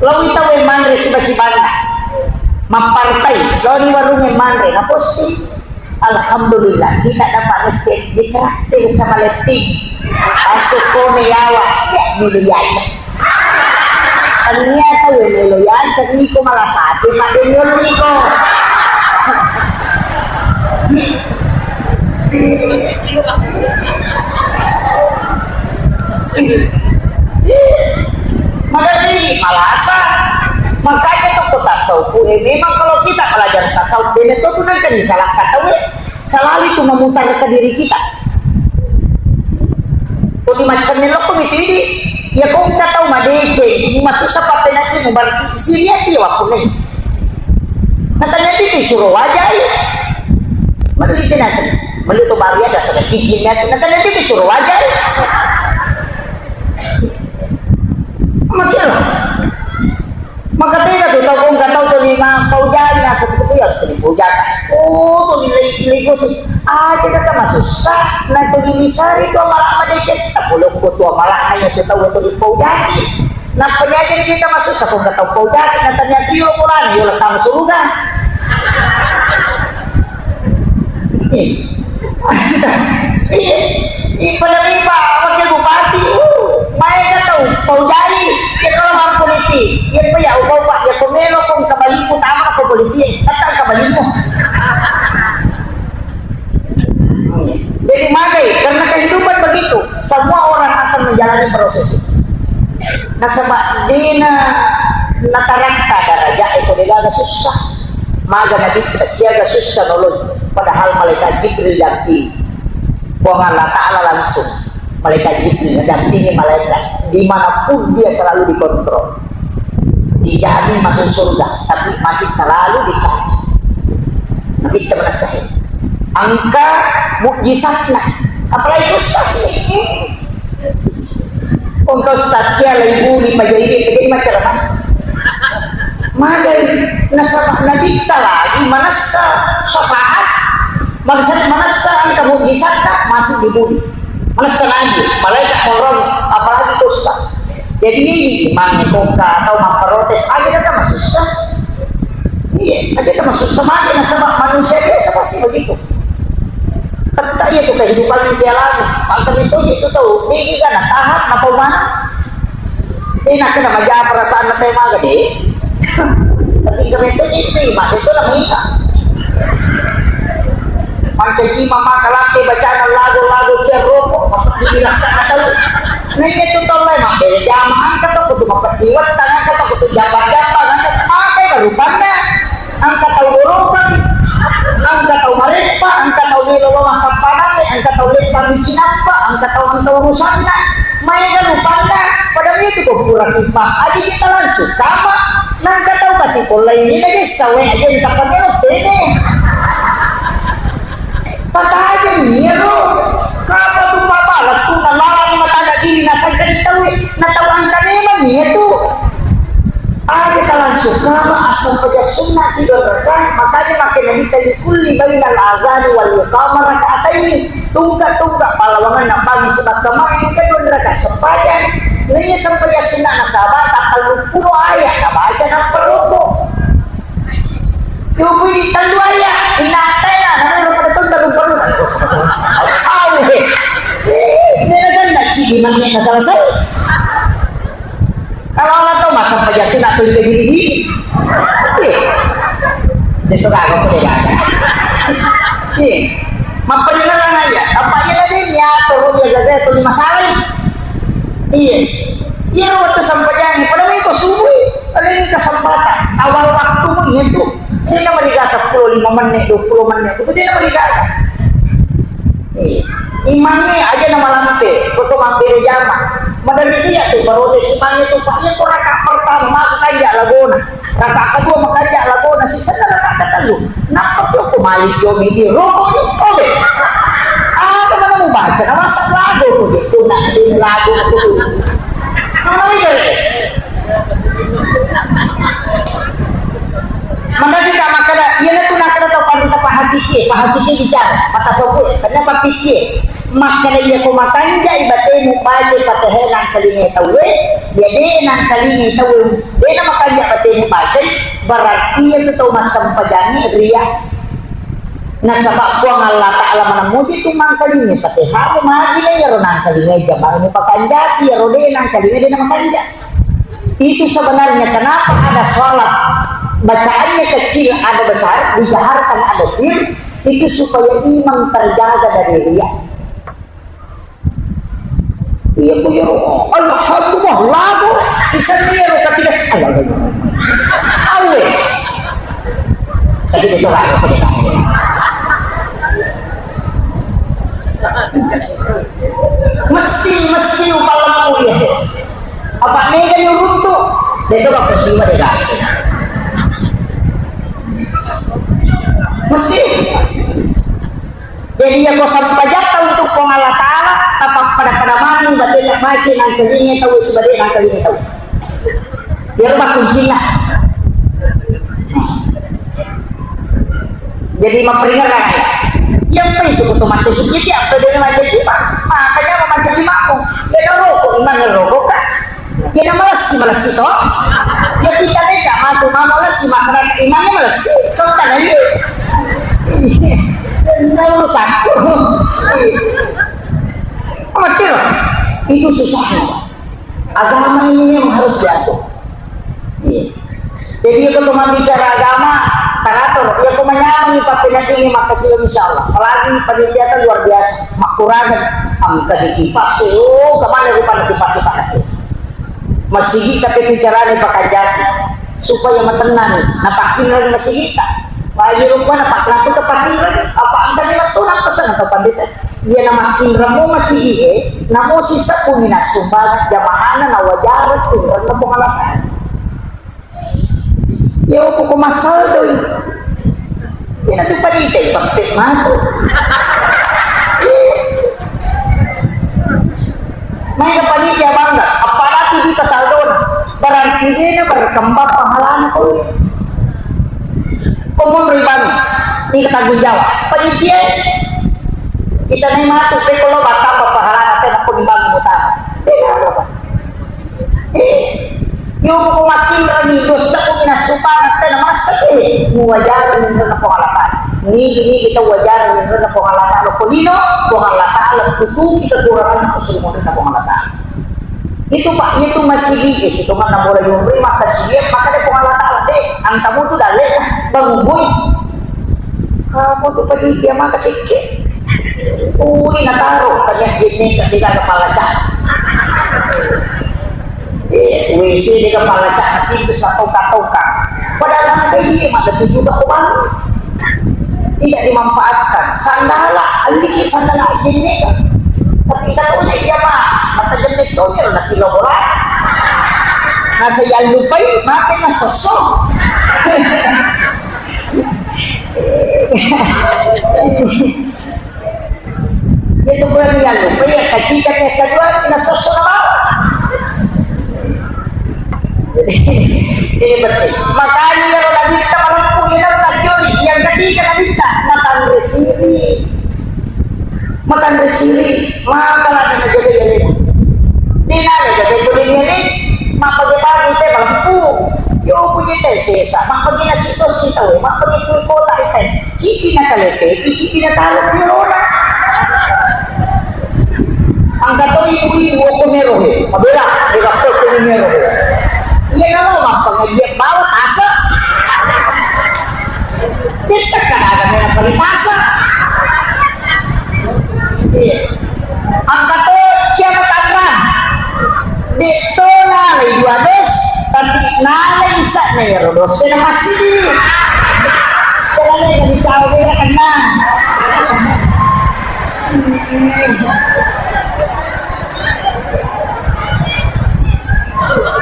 Lo kita we manre siba-sibanna. Mappartai, lo di warung we manre, na posting. Alhamdulillah, kita dapat rezeki ditraktir sama Letting. Masuk kone yawa, ya, milih aja. Ternyata welelo ya, ceriko malah satu, pada nyolliko. Maderri malasa. Makanya tuh kota sauku, eh, memang kalau kita belajar tasawuf, bene tuh tuh nanti salah kata, weh. Selalu itu memutar ke diri kita. Ko di macam ni loko itu ini, ya kau engka tau madeceng, masussa pappenanti mu berarti siriati waktu ni. Natanya itu suruh wajai. Melu itu nasa, melu tu baru ada sudah cicing ya. Natanya itu suruh wajai. Macam Maka tega tu tau, ko engka tau tuli mappaujari, naseng tu iya tuli paujaka. Oh, tuli lei-, lei gosi. Ah, kita tak masussa. Na tuli misari tu amalak madeceng. Tak boleh ko tu amalak hanya tu tau tuli paujari. Nappa diajari kita masussa, ko engka tau paujari, na tanya tio pulana, yo letang surga. Iya. Iya. Iya, pada riba, wakil bupati. Uh, maega tau, paujai. Ya kalau mau politik. Ya, apa ya, apa, Pak? Ya, pemelo kong kabalimu, tama ke politik. Tetap kabalimu. Jadi, magai, karena kehidupan begitu. Semua orang akan menjalani proses. Nasaba dena natarakka daraja e ko degaga sussa. Maga Nabitta siaga sussa noloi, padahal malaikat Jibril dampingi. Puang Allah Ta'ala langsung, malaikat Jibril dampingi malaikat. Dimanapun dia selalu dikontrol. Dijamin masuk surga, tapi masih selalu dicaci. Nabitta manessa. Engka mukjizatna. Apalagi ustaz ni. Engka ustaz kia lagi buni pajai dia, jadi macam mana? Magai nasaba Nabitta lagi manessa syafaat, manessa, manessa engka mukjizatna masih dibuni. Manessa lagi, malaikat monrong, apalagi ustaz. Jadi, imangnge kokka atau mapprotes, aja kita masussa. Iya, aja kita masussa, magi nasaba manusia biasa pasti begitu. Tetta iya tu kehidupan yang dialami. Maka itu itu tahu, ini kan tahap apa mana? Ini nak kena maja perasaan nanti maga deh. Tapi kami itu itu, mak itu namanya. Mancaji mama kalake bacana lagu-lagu cia rokok, mappeddi raka tahu. Nah, iya tu tau lai mabbere jama, engka to kutu mappeddi wettang, engka to kutu jambang-jambang, engka to makai baru panna, engka tau borokang, engka tau mareppa, engka tau melo lo massappa dalle, engka tau leppa micinappa, engka tau engka urusanna, maega lupanna, pada itu ko pura tipa, aja kita langsung kama, nangka tau kasi pollai ini lagi sawe aja entah pada lo tene. Tatajeng iyaro. Kapa tu papa lettu nalarang matana diri nasangka di tauwe, na tau angka memang iya tu. Aja ta langsung kama asal paja sunnah tiga rakaat, makanya makin Nabi tadi kulli bainal azani wal iqamah rakaatain. Tungka-tungka pallawangan nabangi sebab kemarin kedua rakaat sempajang. Naiya sempajang sunnah nasaba tak tellu puluh ayat nabaca nappa roko. Yupi di tellu ayat, inna ataina, namanya pada tunda rupa-rupa. Au, he. Eh, ini kan nak cili mangnya na selesai. Kalau Allah tahu masa pajak nak tulis ke diri. Eh. Itu kagak boleh ada. Eh. Mapparingerang aja. Apa iya tadi ya, terus ya gagal itu masalah. Iya. Iya, waktu sampajang, pada itu subuh. Ada ini kesempatan, awal waktumu iya tu. Dia na mariga sepuluh, lima menit, dua puluh menit, itu dia na mariga. Eh, imangnge aja na malampe, ko to mampere jama. Maderri iya tu, baru dia simangnge tu, Pak, iya ko rakaat pertama, maka iya lagona. Rakaat kedua, maka iya lagona. Sisana rakaat ketellu. Nappa tu ko malik yo midi roko ni, oke. Apa mana mau baca? Nama lagu tu, tu nak di lagu tu. Mana mau jadi? Maka kita makkeda, iyanatu nakkeda tau panrita pahakiki, pahakiki bicara, mata soku, kenapa pikir? Makkeda iya ko makanjai batemu baca patehe nangkalingai tauwe, ya de nangkalingai tauwe, de na makanja batemu baca, berarti iya tu tau massempajangi ria. Nasaba Puang Allah Ta'ala maneng muji tu mangkalinga, patehamu magi na iyaro nangkalinga jamaah mupakanjaki, iyaro de nangkalinga de namakanja. Itu sebenarnya kenapa ada sholat bacaannya kecil, ada besar, dijaharkan, ada sir, itu supaya iman terjaga dari riya. Iya, ku iyaro. Alhamdulillah, lagu. Bisa iyaro ketiga. Awe. Tapi itu lagu. Mesti, mesti upalemu ya. Apa mega nyuruntu? Dia coba bersih, dia. Mesti. Jadi, iya ko sampajatta untuk Puang Allah Ta'ala, tapappada-pada maneng batena baca nangkalinga tau, sibade nangkalinga tau. Iyaro makkuncinna. Jadi, mapperingara ya. Iya, apa itu kutu macet? Jadi, apa dia macet? Makanya apa macet di mako? Ya, rokok, iman rokok, Kak. Iya, na malessi, malessi to. Iya, kita deka matu, ma malessi, makkeda imannya malessi. Kau kan aja. Iya, na urusakku. Makkiro, itu susahnya. Agama ini memang harus diatur. Iya. Jadi, iya ko to mabbicara agama, teratur. Iya ko manyameng pappeneddingi makkasiwiang, insya Allah. Apalagi panitia kan luar biasa. Makkurangeng, engka di kipas, oh, kemana rupanya kipas itu? Masigi tapi tu carane pakajaki supaya matennang, napakkinreng masigita. Bagi rupa napaknatu ke pakkinreng, apa engka di waktu napasang atau pandita? Iya, namakkinreng mo masigi e, namo sisebbu minasumbangan jamaahna nawajareng tinreng na Puang Allah Ta'ala. Iya, ko masaldoi. Iya, na tu panitia pappek matu. Iya. Maega panitia bangga, apalagi di saldona. Berarti dia berkembang pahalana kau. Komun ribang, ini tanggung jawab. Panitia, kita ni matu, pe kalau batang pahalana, tena pun bang utama. Tidak apa-apa. Eh, yo ko makkinreng ni dosa ko minassumpang tena massaki. Muwajareng minreng na Puang Allah Ta'ala. Nigi-nigi tau wajareng minreng na Puang Allah Ta'ala. Ko lino Puang Allah Ta'ala tutupi kekurangan ko sumureng na Puang Allah Ta'ala. Itu Pak, itu masigi, eh, situ mana boleh yumri maka sih, maka dia Puang Allah Ta'ala. Eh, angkamu tu dalil, bangun boy. Kamu tu panitia maka sikit. Uli nataro kanya gini ketika kepala cak. Eh, W C di kepala cak itu satu katoka. Padahal ada dia maka tujuh katoka. Tidak dimanfaatkan. Sandala, aliki sandala gini kan. Tapi kita tahu dia mah, mata jemik tuh nanti lo bola. Nah, saya lupai, maafin lah sosok. Itu bulan yang lupa ya, kacikan yang kedua, kena susu na bawang. Ini penting. Makanya kalau Nabi kita menempuh, ini harus tajun. Yang ketiga Nabi kita, makan resiri. Makan resiri. Maka ada jaga-jaga. Di nale jaga itu di ini. Mappagi-pagi te malempu. Yo puji te sesa, mappagi nasi tosi tau, mappagi kui kota ite. Ciki na kalepe, ciki na talo kelora. Angka to ibu-ibu ko mero he, mabela, de ko mero he. Iya nalo mappagi dia bawa tasa. Bisa kada ada mena pari tasa. Iya. Angka to cia matanra. Detto nalai dua dos, tapi nalai isa na ero dos na masigi. Pokoknya jadi tahu beda kena.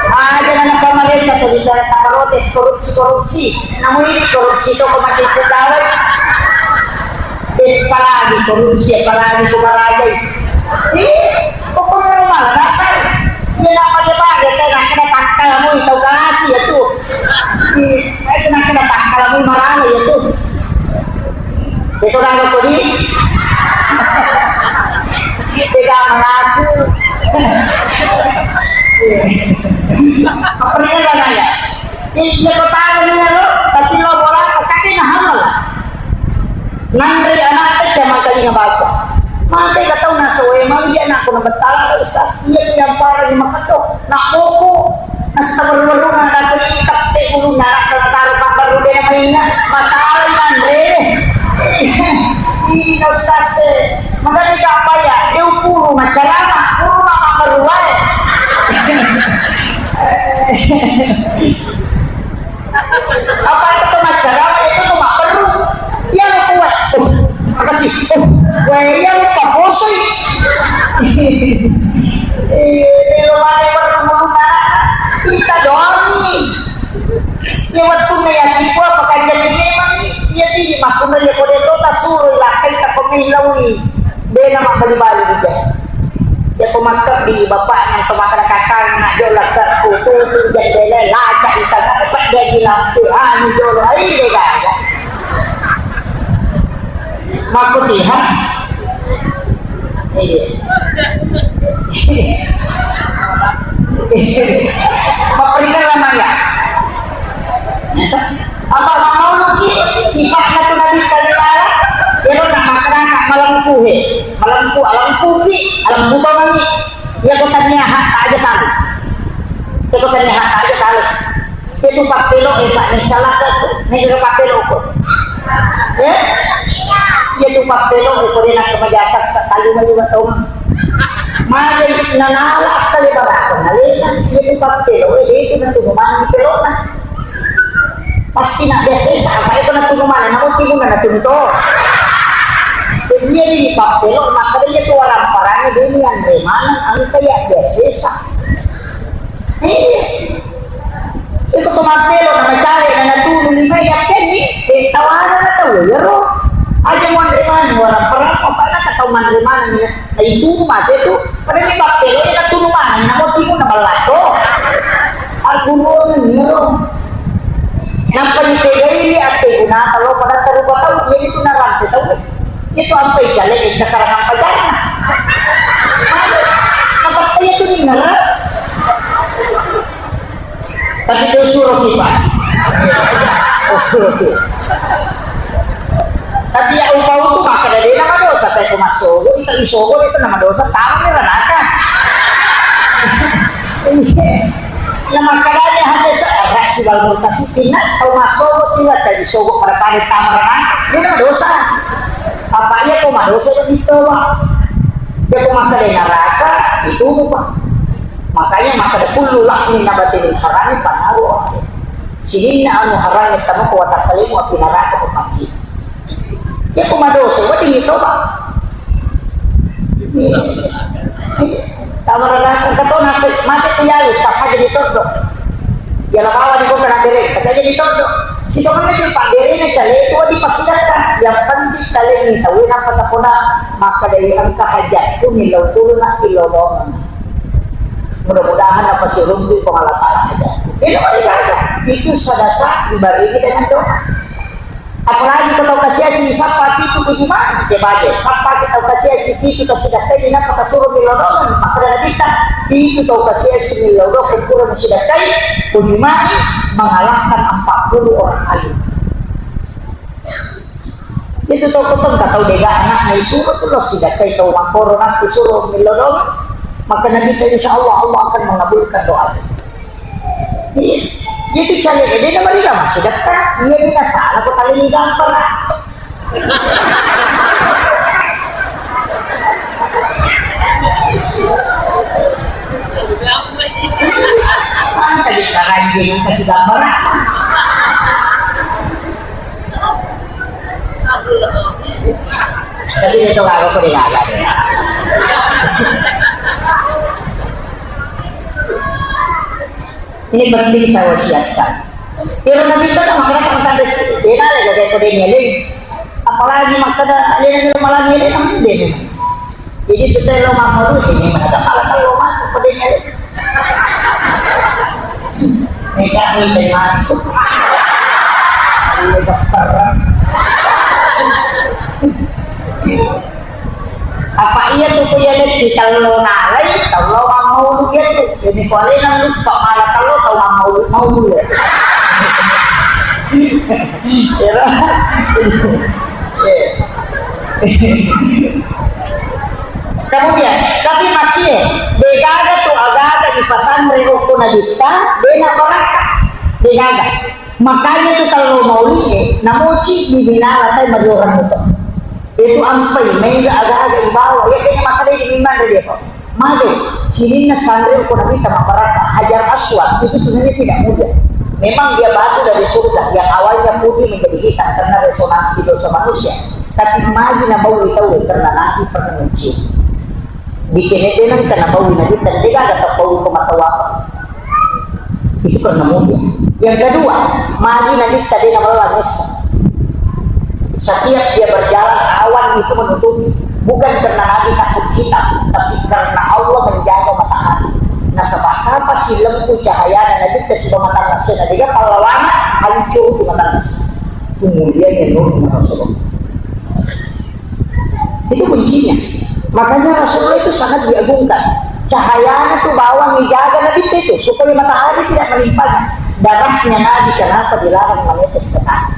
Aja mana pemerintah tuh bicara tak protes korupsi korupsi. Namun ini korupsi itu kematian pegawai. Eh, apalagi korupsi, apalagi kumaraja. Ih, pokoknya rumah dasar. Dia nak pakai-pakai, teh, nak kena takkal, mau tahu kasih ya tuh. Ih, itu nak kena takkal, mau marah ya tuh. Itu kan aku di. Tidak mengaku. Apa dia nanya? Ih, dia kau tahu ni lo, tapi lo bola, tapi nah halal. Nanre anakta cama kalinga baka. Maka ka tau nasoe mau iya anakku na betala, Ustaz. Iya yang parah di makedo. Nak buku. Nasta baru-baru nada kali kape ulu nara kalau taruh kabar udah mainnya. Masalah nanre. Ini Ustaz. Makanya apa ya? Dia puluh macarama. Puluh mama baru wae. Apa itu tuh masyarakat itu tuh mak perlu? Yang kuat. Uh, makasih. Uh, gue yang paposoi. Eh, belum ada perlu guna. Kita doang nih. Ya waktu ya tipu apa kan jadi memang nih. Ya di makku ya kode kota suruh lah kita pemilawi. Bena mak bali-bali juga. Yako makkebbi bapakna to makkeda kakang na jolo ke kututu jendela laca itana pedde di lampu anu jolo ai de gaga. Makkutiha. Iya. Paprika lamaya. Apa mamauluki sifa'na tu Nabi Kalilala? Ero na makkeda malempu he. Malempu, alempuki, alempu tongangi. Iya ko tania hak aja tahu. Iya ko tania hak aja tahu. Itu papelo eh Pak, ni salah ko. Ni juga papelo ko. Eh? Iya tu papelo eh ko dia nak kemajasa kali lima tong. Mari nanala kali barang. Nalena itu papelo eh itu nanti memang pelona. Pasti nak biasa apa itu nak tunggu mana, namun timun nak tunggu to. Jadi di papelo maka dia tu orang parani dia yang remana angka ya biasa. Eh, itu tu papelo nama cale nama tunggu lima ya keni. Eh, tawana na tau ya ro. Aja mau remana orang parani apa nak tahu mana remana. Itu mate tu, pada ni papelo ya tunu mana, namo timu na balato. Aku mau niro. Nampa ni pegai ni ate guna kalau pada tarupa tau dia itu narante tau. Itu ampai jale kita sarang apa jana. Apa itu ni nara? Tapi itu suruh kita. Oh, suruh tu. Tapi ya upau tu maka dari nama dosa, tapi aku masuk, kita disogo itu nama dosa, tamu ni neraka. Iya. Nama kadanya hanya seorang si balmur kasih tina, kau masuk, tinggal dari sogo pada pada tamu neraka, ini nama dosa. Apa iya kau madosa itu, Pak? Dia kau maka dari neraka, itu, Pak. Makanya maka ada kullu lahmin nabata min harami fannaru. Sininna anu harami tama ko watakkalemu api neraka ko panci. Ya ko madosa, wedding toba. Tama neraka kato nasib mati ku yalu sah saja ditoddo. Ya la bawa di kota nak bere, kata jadi ditoddo. Situ mana tu pak bere na cale itu di pasidakka. Yang penting tale ni tahu apa tak pernah maka dari angka hajat tu milau turun nak pilau doang. Mudah-mudahan apa sih rumpi pengalaman aja. Itu kan ibadah. Itu sedekah dibarengi dengan doa. Apalagi kau tahu kasih asli siapa itu kudu mah dia baca. Siapa kita tahu kasih asli itu kasih datai di napa kasih rumpi lodongan maka dari kita itu tahu kasih asli lodong kumpul musik datai kudu mah mengalahkan empat puluh orang alim. Itu tau kotong tak tau dega anak na isuruh tu lo sidakai tau makkoro nak isuruh millo doang. Maka Nabi kata insya Allah Allah akan mengabulkan doa. Iya. Itu cale dia nama dia masih dekat. Iya dia salah kok kali ini gampang. Maka dia karanjing kasih gampang. Tapi itu kalau aku dengar. Ini penting saya wasiatkan. Kira Nabi itu kan masyarakat tentang desa. Dia nanya gak kayak kode nyeleng. Apalagi makanya dia nanya malah nyeleng kan dia. Jadi kita lo mau dulu ini mana ada malah kalau mau kode nyeleng. Ini kami termasuk. Ini dokter. Apa iya tu ku iya letti tello nalai, tello mammaulu iya tu. Jadi ku alena lupa mala tello tau mammaulu, maulu iya. Ero. Eh, Kemudian, tapi makie, degaga tu agaga dipasanre okko nabitta, dena barakka. Degaga. Makanya tu kalau mau lihat, namoci di binala tai mariorang itu. Itu ampai, mega aga-aga ibawa. Ya, kayaknya makanya di mimman dia kok. Mage, sininna sanre ko Nabitta mabbarakka, Hajar Aswad itu sebenarnya tidak mudah. Memang dia batu dari surga yang awalnya putih menjadi hitam karena resonansi dosa manusia. Tapi magi nabaui tau karena Nabi pernah mencium. Bikin itu nang kena bau Nabitta, tidak ada bau pematawa. Itu karena mulia. Yang kedua, magi Nabitta de namella messa. Setiap dia berjalan, awan itu menutupi. Bukan karena Nabi takut hitam, tapi karena Allah menjaga matahari. Nasaba kapang silempu cahayana Nabitta siba mata nasi, na dega pallawana hancur di mata nasi. Kemudian yang nur Rasulullah. Itu kuncinya. Makanya Rasulullah itu sangat diagungkan. Cahayanya tuh bawang dijaga Nabi itu supaya matahari tidak menimpanya. Darahnya Nabi kenapa dilarang menetes sekali?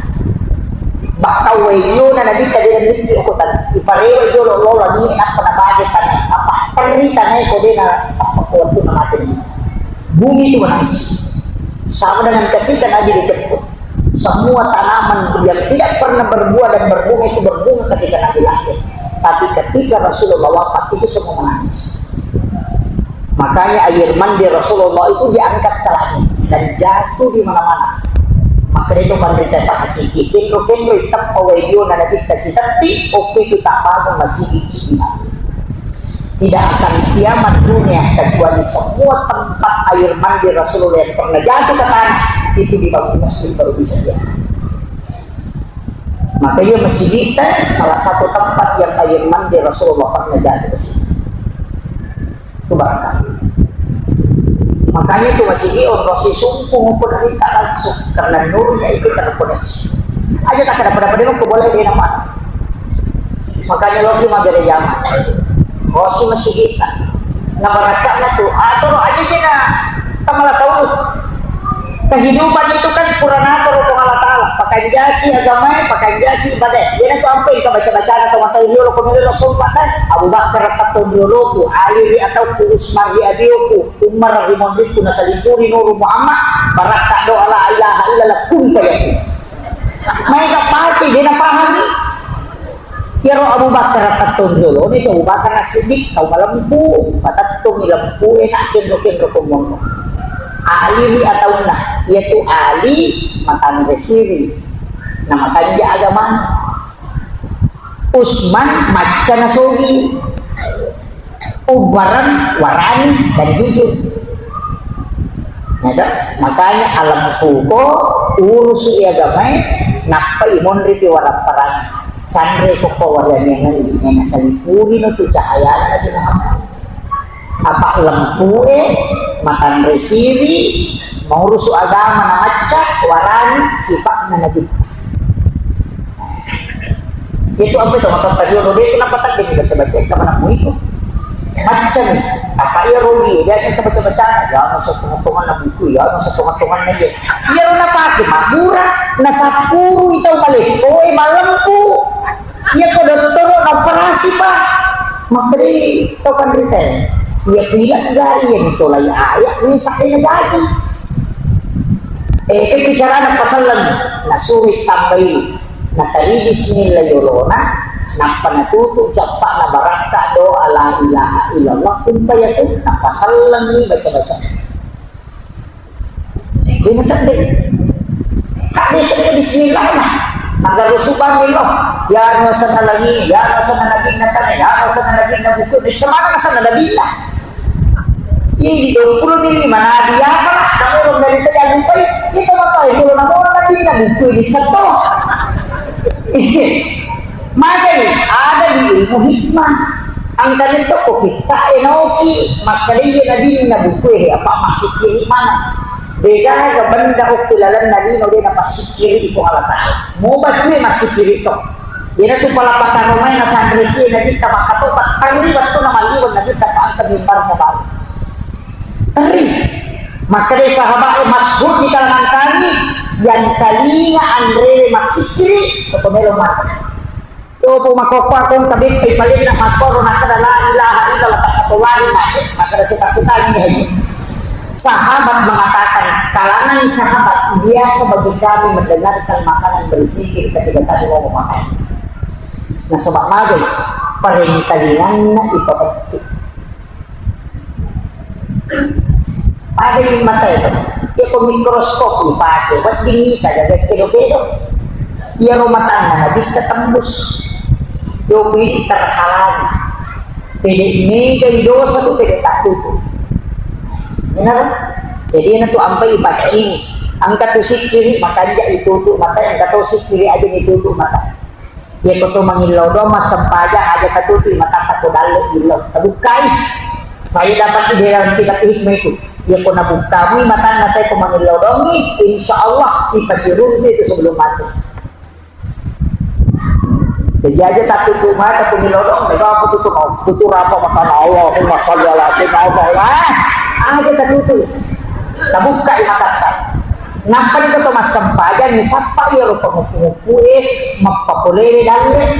Bahkan wayona Nabi tadi Nabi itu ukutan iparewa jolo lola ni apa na bagi tanya apa teri tanya itu dia na apa kuat itu mati. Bumi itu menangis. Sama dengan ketika Nabi dijemput. Semua tanaman yang tidak pernah berbuah dan berbunga itu berbunga ketika Nabi lahir. Tapi ketika Rasulullah wafat itu semua menangis. Makanya air mandi Rasulullah itu diangkat ke langit dan jatuh di mana-mana. Maka itu pandita tak hakiki. Kenro-kenro itu pawai dia Nabi kasih teti, oke itu tak bangun masih di Cina. Tidak akan kiamat dunia kecuali semua tempat air mandi Rasulullah yang pernah jatuh ke tanah itu dibangun masjid baru bisa dia. Makanya masjid kita salah satu tempat yang air mandi Rasulullah pernah jatuh ke situ. Itu barangkali. Makanya itu masjid ini orang si sumpung pun minta langsung karena nurnya itu terkoneksi. Aja tak ada pada-pada mau boleh dia nampak. Makanya lo cuma beda zaman. Oh, si masih kita. Nah, barakatna tuh. Atur aja sih, nah. Tamala saulu. Kehidupan itu kan kurang atur Puang Allah Ta'ala. Pakai jaki agama, pakai jaki ibadah. Dia tuh sampai ke baca-baca atau mata dulu lo kemudian lo sumpah kan. Abu Bakar kata dulu tuh, Ali atau ku Usman di adioku, Umar di mondriku, nasalipuri Nuru Muhammad, barakka doa la ilaha illallah, kun fayakun. Maega pake, de napahami. Iyaro Abu Bakar patettong riolona itu Abu Bakar As-Siddiq, tau malempu, patettong lempu e na kenro-kenro komonno. Ali ri ataunna, iyatu Ali matanre siri, na makanja agama. Usman macca nasogi. Ubarang warani dan jujur. Ya toh? Makanya alempuko urusu agamae, nappai monri pi warapparang. Sanre ko ko warani ngai, nena salipuri no tu cahayana Nabi Muhammad. Apa lempue, matanre siri, maurusu agama na macca, warani sifa'na Nabi. Itu apa itu mata tadi udah dia kenapa tak dia baca-baca ke mana mu itu? Macam apa iya rugi biasa saya baca-baca ya masa teman-teman nak buku ya masa teman-teman aja. Iya lu pakai mabura na sapuru itu kali. Oh, malempu. Iya ko dokter na operasi, Pak. Makri to kan rite. Iya pilak ga iya mitolai ayat ni sakena gaji. Eh, itu carana pasalleng. Nasuri tambai. Natari bismillah yolona. Nappa natutu cappa na barakka doa la ilaha illallah. Kumpa ya tu. Napasalleng ni baca-baca. Dena tedde. Tedde sedde bismillah na. Maka rusuh bangi lo. Ya no sana lagi, ya no sana lagi na tane, ya no sana lagi na buku. Di semana sana lagi na. Ini di dua puluh ini mana dia apa? Kamu belum dari tadi lupa. Itu apa? Itu nama orang lagi na buku di seto. Makanya ada di ilmu hikmah. Angkanya toko kita enoki makkalai nabinna buku eh apa masih kiri mana? Beda ke benda okko lalan nalino dia na masih kiri ko Allah Ta'ala. Mau baca masih kiri to. Dia tu pala pakaromai na sanresi na kita maka to patari waktu na maliwan na kita angka mimbarnya baru. Teri. Maka dari sahabat masyhur di kalangan kami yang talinya anre masih kiri atau melo mana? Yopo makokkoa kong kabeppai palenna makkoro nakkeda la ilaha illallah, takkatolari mate, makkeda seta-setangi haji. Sahabat mengatakan, kalangan sahabat biasa bagi kami mendengarkan makanan berzikir ketika kami mau makan. Nasaba magai, parengkalinganna ipabette. Pada mata itu, ya ko mikroskop dipake, wedding ita jaga kedo-kedo. Iyaro matanna nabitta tembus. Yo bili terhalangi. Pede mega dosa tu pede tak tutu. Benar? Jadi itu ampai bacini. Angka tu sikiri, makanja itutu mata, angka tu sikiri aja itutu mata. Iyako to mangillau doang massempajang, aja tatutu'i matatta ko dalle illau. Tabukkai. Saya dapat di dalam kitab hikmah itu. Iyako nabukkamui matanna te ko mangillau doangi, insya Allah ipasiruntu itu sebelum mati. Jadi aja tatutu mata ko mangillau doang, mega aku tutu mau. Tutu apa matana Allahumma sholli ala sayyidina Muhammad. Aja tatutu. Tabukkai matatta. Nappa ni to massempajang, sappa iyaro panguppu-nguppue mappapolewe dalle.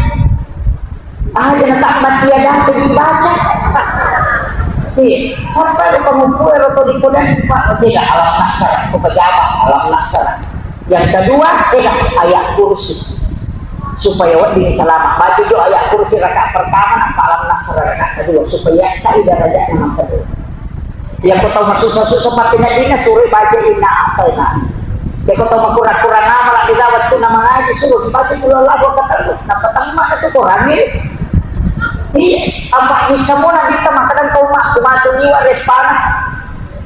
Aja natabbati ada dibaca. Iya, sappa iyaro panguppue ro to dipodai, Pak, tidak alam nasar, ko pejama alam nasar. Yang kedua, eh, ayat kursi. Supaya wedding selamat. Baca jo ayat kursi rakaat pertama, nappa alam nasar rakaat kedua. Supaya tak ada rajanya yang kedua. Iya, ko tau masussa-sussa mappeneddinna, suroi baca inna apa ina. Iya, ko tau makurang-kurang amala, dega wettunna mangaji, suruh baca qul huwallahu ahad, nappa tamma tu Quran ni. Iya, apa bisa mo nabitta makkeda ko ma, ko matu liwa reppana.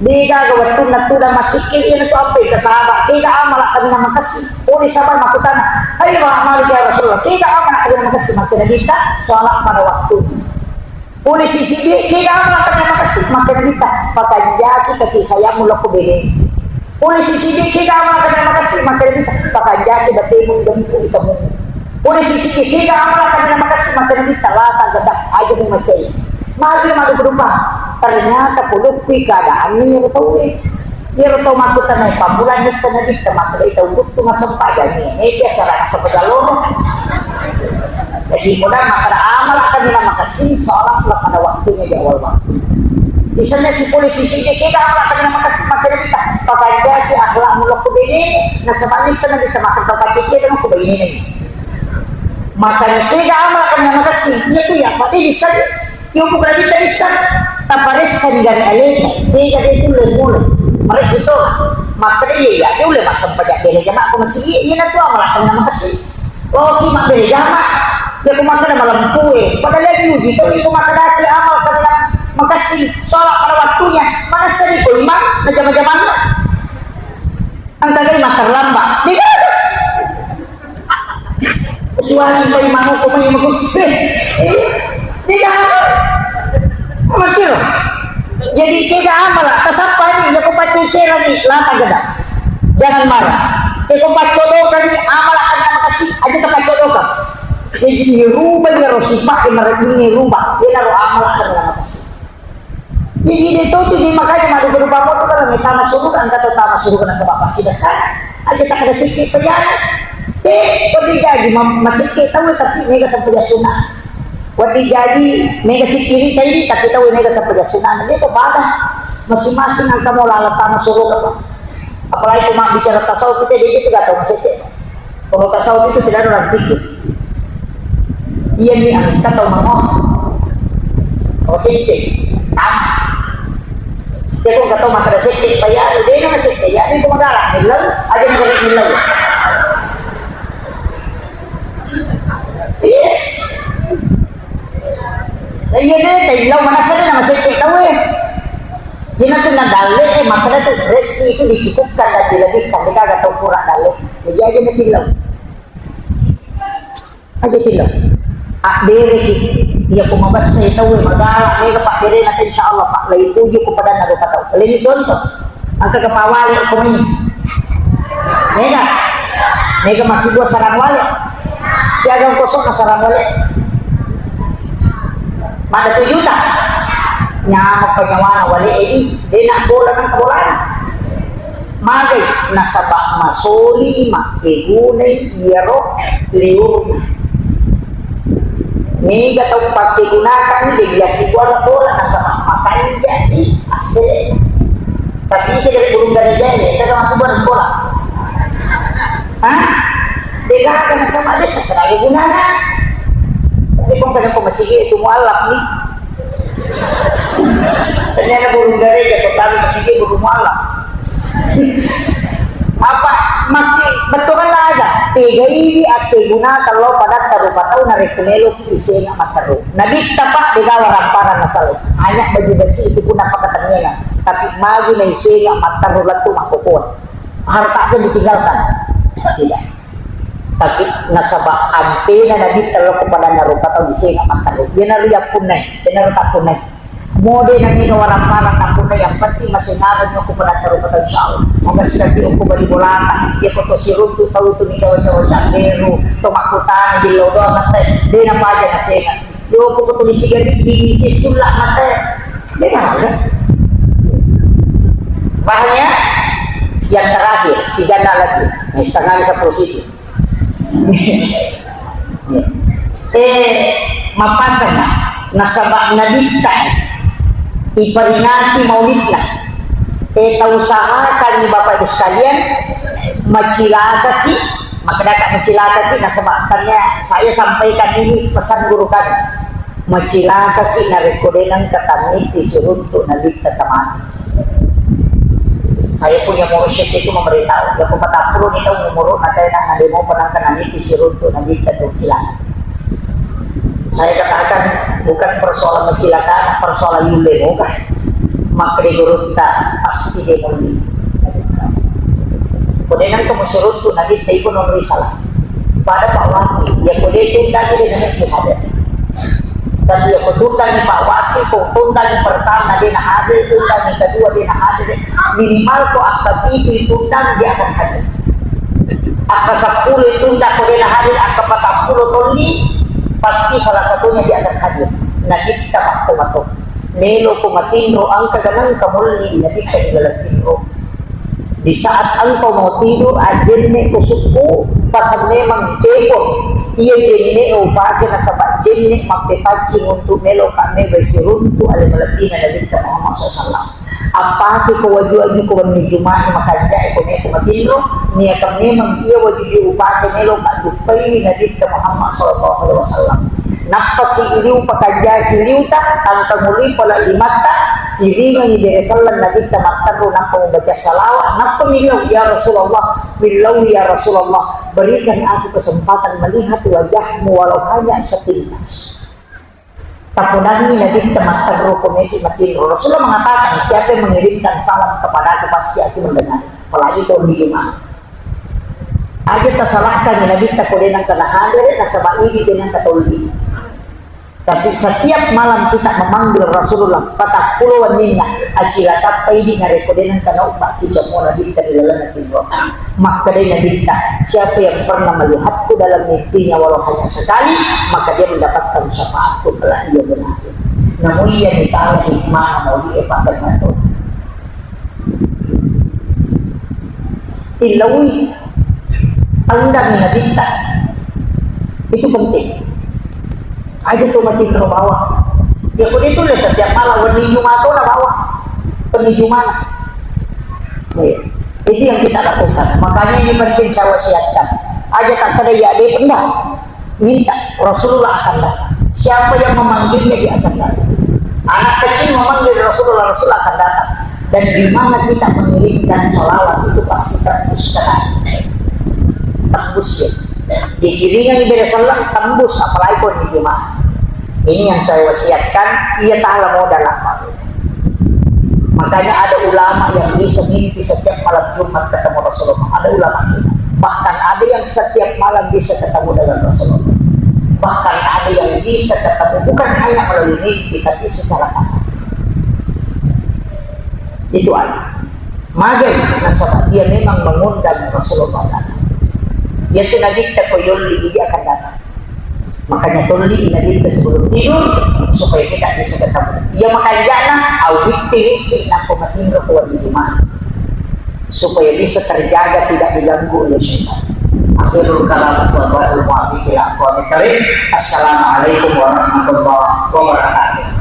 Dega ga wettunna tudang massikkiri, iya tu apa ke sahabat. Kega amala kami na makessing. Pole sahabat makkutana, "Ayyul a'mali ya Rasulullah?" Kega amala kami na makessing, makkeda nabitta, salat pada waktunya. Pole sisidi, kega amala kami na makessing, makkeda nabitta, pakanjaki kasih sayangmu lao ko benemu. Pole sisidi, kega amala kami na makessing, makkeda nabitta, pakanjaki batemu, demu, itemu. Pole sisidi, kega amala kami na makessing, makkeda nabitta, la taghdab, aja mumacai. Magi madupa-dupa. Ternyata polokkui keadaan ni ero tauwe. Iyaro tau makkutanai pammula nisseng nabitta, makkeda tau kuttu massempajang, eh, biasa raka sempajang loro. Jadi, kodang makkeda amala kami na makessing, salat pada waktunya, di awal waktu. Misalnya si polisi sini, kita amala kami na makessing, makkeda nabitta, pakanjaki akhlakmu lao ko benemu, nasaba nisseng nabitta, makkeda pakanjaki dan ko benemu. Makanya kega amala kami na makessing, iya tu ya, tapi bisa. Iyo, bukan kita bisa. Taparessa di gare aleta, tega de tulle mulai. Mereka itu, makkeda iya, iya, dia ulle massempajang bere jama ko masigi, iya na tu amala kami na makessing. Oh, ki mabbere jama. Ya, ko makkeda malempue. Padahal lagi uji tu, ko makkeda ki amala kami na makessing, salat pada waktunya. Manessani ko imang, na jama-jamanna. Engka gai matterlambat. Dega. Kecuali pai mangukku mai makucce. Dega. Makiro. Jadi kega amala, tasappa ni, iya ko paccecerani, la taghdab. Jangan marah. Iya ko paccodokani, amala kami na makessing, aja tapaccodokang. Jadi rubah iyaro sifat, marani rubah. Iyanaro amala kami na makessing. Jadi de to tu, jadi makanya madupa-dupa mo tu kalau mai tama suruga, engka to tama suruga nasaba passidekka. Aja tak ada sikit pejana. Eh, wedding jaji ma-, masikki tau tapi mega sempajang sunna. Wedding jaji mega sikiri tadi tapi tau mega sempajang sunna. Dia to pada masing-masing engka mo laleng tama suruga, Pak. Apalagi ko mabbicara tasawuf, kita di situ gak tahu maksudnya. Kalau tasawuf itu tidak ada orang pikir. Iya ni, engka tau mango. Oke, oke. Tama. Dia pun kata maka ada sekte, bayar, dia nama sekte, ya, ini pun galak, nilai, aja negara nilai. Iya. Iya deh, tadi lo mana sana nama sekte tahu ya. Dia nanti nak dalil, eh, makanya tu resi itu dicukupkan dan dilebihkan. Dia kagak tahu kurang dalil. Jadi aja nanti lo. Aja tilo. Abbereki. Iya ko mabessai tauwe magala, mega pabberena, insya Allah, Pak. Lai puji ko padanna rupa tau. Leni contoh. Engka ke pawale ko mai. Mega. Mega makkidua sarang wale. Siaga kosong sarang wale. Mada tujuh juta. Nyama penyawana wale ini. Dena bola nang bolana. Magai nasaba masoli makkegunai iyaro liurna. Mega tau pake gunakan ni, jadi yakin gua bola nasaba makanja ni ase. Tapi itu dari burung dari jaya, kita masuk bareng bola. Hah? Beda kan sama dia sebenarnya gunanya. Tapi kok kena kok masih itu mualaf ni. Ternyata burung dari jaya, tapi masih dia burung mualaf. Apa maki betul kan aja? Tiga ini ake guna kalau pada taruh patau narik melo. Isenga matteru. Nabitta, Pak, degaga waramparan nasala. Hanya baju besi itu pun apa katanya. Tapi magi na isenga matteru lettu makkukkue. Harta pun ditinggalkan. Tidak. Tapi nasaba ampena Nabitta lo kepada narupa tau isenga matteru. Dia naru yapunne, dia naru tapunne. Mode nani waramparan tapunne, yang penting masih ngarang aku pada taruh kata insya Allah. Moga sekali aku beli bolata. Dia foto siruntu tau tu ni cawa-cawa canderu. To makkutana di lo doang mate. Dia napa aja nasega. Yo, aku tulis siga di, di, di, si sulak mate. Dia tahu, kan? Paham ya? Yang terakhir, si ganda lagi. Nah, setengah bisa positif. Eh, mapasang, nasaba Nabitta iperingati maulidna. Eh, tausahakan Bapak Ibu sekalian, macilakaki, makkedaka macilakaki, nasaba tanya saya sampaikan ini pesan guru kami. Macilakaki narekko de nengka tanniti siruntu Nabitta tamati. Saya punya mursyid itu memberitahu, ya, patappulo ni taung umuru, na tena na demo penangka naniti siruntu Nabitta tu cilaka. Saya katakan, bukan persoalan macilaka, persoalan yulle moga. Makkeda gurutta, pasti dia mulli. Ko de nengka musiruntu Nabitta iko non risalah. Pada Pak Wakil, ya ko de tunda de nengka hadir. Tapi ya ko tunda ni Pak Wakil, ko tunda ni pertama de na hadir, tunda ni kedua de na hadir. Minimal ko akka pitu tunda dia akan hadir. Akka seppulo tunda ko de na hadir, akka patappulo tonni, pasti salah satunya dia akan hadir. Nabitta makko mato. Melo ko matinro, engka ganang kamulli, Nabitta di dalam tinro. Di saat engkau mau tidur, ajenne ko sukku, pasal memang kepon. Iya jenne upake nasaba jenne mappepaccing untuk melo ka melo siruntu ale malebbina Nabitta Muhammad sallallahu alaihi wasallam. Appake ko waju-waju ko wenni Juma'i makanja'e ko meko matinro, niakan memang iya waju je upake melo ka duppaini Nabitta Muhammad sallallahu alaihi wasallam. Nappaki liu pakanjaki liuta, tangkangului pala limatta, kiringangi bere selleng Nabitta matteru, nappa mubaca salawat, nappa millau, "Ya Rasulullah, millau ya Rasulullah, berikan aku kesempatan melihat wajahmu walau hanya sepintas." Taponangi Nabitta matteru ko meki matinro. Rasulullah mengatakan, "Siapa yang mengirimkan salam kepadaku, pasti aku mendengar." Apalagi kalau di Jumat. Aja tasalahkan Nabitta ko de nengka na hadir, nasaba idi de nengka tolli. Tapi setiap malam kita memanggil Rasulullah, patappulo wenninna, acila tappa idi narekko de nengka naubba cicammo Nabitta di laleng tinro. Makkedai Nabitta, "Siapa yang pernah melihatku dalam mimpinya walau hanya sekali, maka dia mendapatkan syafaatku kelak dia benar." Namun iya ditala hikmah mau di epa. Tillaui, tandangi Nabitta. Itu penting. Aja tu matinro bawa. Ya, ko de tulle setiap malam, wenni Jumat tu na bawa. Wenni Jumat. Iya. Itu yang kita lakukan. Makanya ini penting saya wasiatkan. Aja tak ada ya, dia pindah. Minta, Rasulullah akan datang. Siapa yang memanggilnya, dia akan datang. Anak kecil memanggil Rasulullah, Rasulullah akan datang. Dan di mana kita mengirimkan salawat itu pasti tembus ke langit. Tembus ya. Dikiringi bere selleng, tembus, apalagi ko di Jumat. Ini yang saya wasiatkan, iya taala modal apa. Makanya ada ulama yang bisa mimpi setiap malam Jumat ketemu Rasulullah. Ada ulama kita. Bahkan ada yang setiap malam bisa ketemu dengan Rasulullah. Bahkan ada yang bisa ketemu bukan hanya melalui mimpi, tapi secara kasar. Itu ada. Magai nasaba dia memang mengundang Rasulullah datang. Dia itu Nabitta ko yolli, dia akan datang. Makanya tolli Nabitta sebelum tidur supaya kita bisa ketemu. Iya, makanya au witti-witti nappa matinro ko wenni Jumat. Supaya bisa terjaga tidak diganggu oleh syaitan. Akhirul kalam, wallahul muwaffiq ila aqwamit thariq. Assalamualaikum warahmatullahi wabarakatuh.